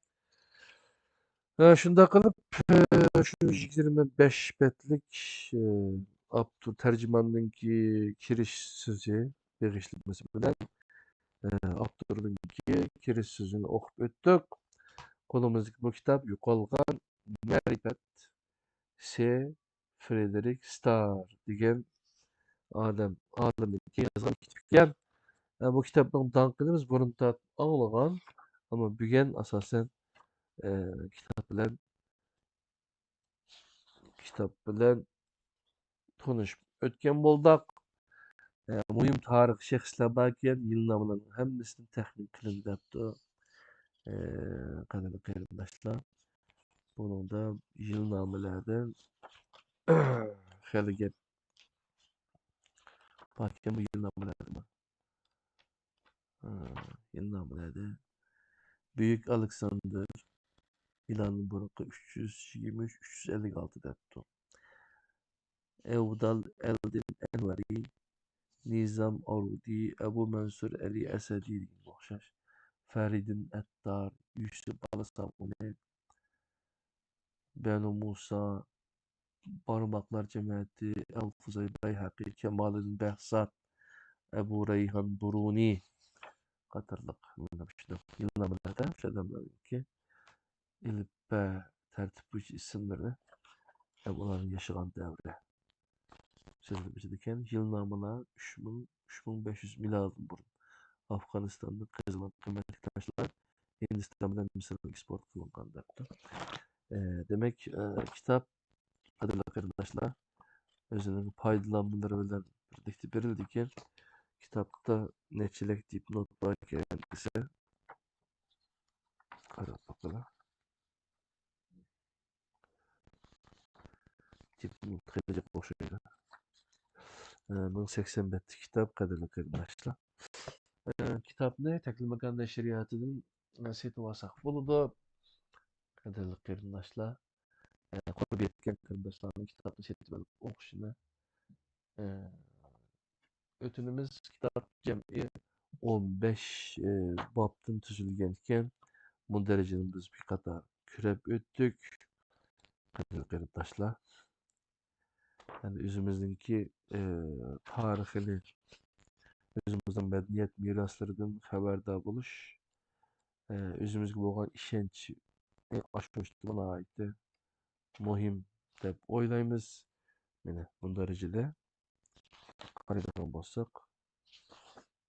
ھە، شۇنداق قىلىپ، شۇ يىگىرمە بەش بەتلىك، ئاپتور تەرجىماننىڭكى كىرىش سۆزى بېغىشلىمىسى بىلەن، ئاپتورنىڭكى كىرىش سۆزىنى ئوقۇپ ئۆتتۇق. قولىمىزدىكى بۇ كىتاب يوقالغان مەرىپەت سى فرېدېرىك ستار دېگەن ئادەم، ئالىمنىڭكى يازغان كىتابى ئىكەن. ئە، بۇ كىتابنىڭ داڭقىنى بىز بۇرۇن تارتىپ ئاڭلىغان، ئەمما بۈگۈن ئاساسەن، ئە، كىتاب بىلەن، كىتاب بىلەن تونۇشۇپ ئۆتكەن بولدۇق. ئە، مۇھىم تارىخىي شەخسلەر باركەن، يىلنامىلەرنىڭ ھەممىسىنى تەخمىن قىلىڭ دەپتۇ. ئە، قەدىرلىك قېرىنداشلار، بۇنىڭدا يىلنامىلەردىن خېلى گەپ باركەن بۇ يىلنامىلەردە. ھە، يىلنامىلەردە بۈيۈك ئالېكساندىر مىلاندىن بۇرۇنقى ئۈچ يۈز يىگىرمە ئۈچ، ئۈچ يۈز ئەللىك ئالتە دەپتۇ. ئەۋدال ئەلدىن ئەنۋەرى، نىزام ئارۇدى، ئەبۇ مەنسۇر ئەلى ئەسەدى دېگەنگە ئوخشاش، فەرىدىن ئەتتار، يۈسۈپ بالاساغۇنى، بەنۇ مۇسا، بارماقلار جەمەتى، ئەل فۇزەي بەيھەقى، كامالىدىن بەھزات، ئەبۇ رەيھان بۇرۇنى قاتارلىق مۇنداق شۇنداق يىلنامىلەردە شۇ ئادەملەرنىڭكى ئېلىپبە تەرتىپ بويىچە ئىسىملىرى ھەم ئۇلارنىڭ ياشىغان دەۋرى سۆزلىنىپ ئۆتىدىكەن. يىلنامىلەر ئۈچ مىڭ، ئۈچ مىڭ بەش يۈز مىلادىدىن بۇرۇن. ئافغانىستاندىن قېزىلغان قىممەتلىك تاشلار ھىندىستان بىلەن مىسىرغا ئېكسپورت قىلىنغان دەپتۇ. ئە، دېمەك، ئە، كىتاب، قەدىرلىك قېرىنداشلار، ئۆزىنىڭ پايدىلانمىلىرى بىلەن بىرلىكتە بېرىلىدىكەن. كىتابتا نەچچىلىك دىپنوت باركەن دېسە، قاراپ باقىلا. دىپنوت خېلى جىق ئوخشايدۇ. ئە، مىڭ سەكسەن بەتتىكى كىتاب، قەدىرلىك قېرىنداشلار. ئە، كىتابنى تەكلىماكان نەشرىياتىدىن، ئە، سېتىۋالساق بولىدۇ. قەدىرلىك قېرىنداشلار، ئە، قۇربى يەتكەن قېرىنداشلارنىڭ كىتابنى سېتىۋېلىپ ئوقۇشىنى، ئە، ئۆتۈنىمىز. كىتاب جەمئىي ئون بەش، ئە، بابتىن تۈزۈلگەن ئىكەن. مۇندەرىجىنى بىز بىر قاتار كۆرۈپ ئۆتتۇق. قەدىرلىك قېرىنداشلار، يەنى ئۆزىمىزنىڭكى، ئە، تارىخىنى، ئۆزىمىزنىڭ مەدەنىيەت مىراسلىرىدىن خەۋەردار بولۇش، ئە، ئۆزىمىزگە بولغان ئىشەنچنى ئاشۇرۇشتا ناھايىتى مۇھىم دەپ ئويلايمىز. مانا بۇ دەرىجىدە قارايدىغان بولساق،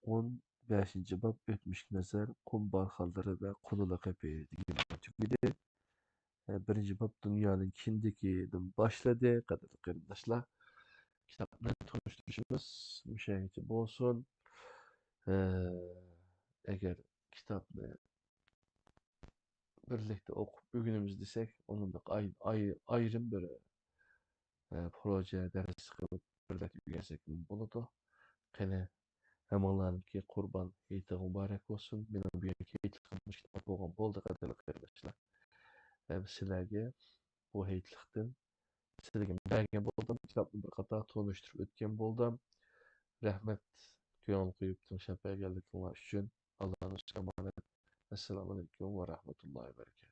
ئون بەشىنچى باب، ئۆتمۈشكە نەزەر، قۇم بارخانلىرى ۋە قۇنۇلىق قېپى دېگەن تۈگىدى. ئە، بىرىنچى باب دۇنيانىڭ كىندىكىدىن باشلىدى. قەدىرلىك قېرىنداشلار، كىتابنى تونۇشتۇرۇشىمىز مۇشۇ يەرگىچە بولسۇن. ئە، ئەگەر كىتابنى بىرلىكتە ئوقۇپ ئۆگىنىمىز دېسەك، ئۇنىڭدا ئاي-، ئاي-، ئايرىم بىر، ئە، پروژە دەرس قىلىپ بىرلىكتە ئۆگەنسەك بولىدۇ. قېنى، ھەممىڭلارنىڭكى قۇربان ھېيتىغا مۇبارەك بولسۇن. مېنىڭ بۈگۈنكى ھېيتلىقىم مۇشۇ كىتاب بولغان بولدى، قەدىرلىك قېرىنداشلار. ھەم سىلەرگە بۇ ھېيتلىقتىن سىلەرگە بەرگەن بولدۇم، كىتابنى بىر قاتار تونۇشتۇرۇپ ئۆتكەن بولدۇم. رەھمەت، كۆڭۈل قويۇپ تىڭشاپ بەرگەنلىكىڭلار ئۈچۈن. ئاللانىڭ ئۈستىگە ئامانەت. ئەسسالامۇئەلەيكۇم ۋە رەھمەتۇللاھى ۋە بەرىكاتۇھ.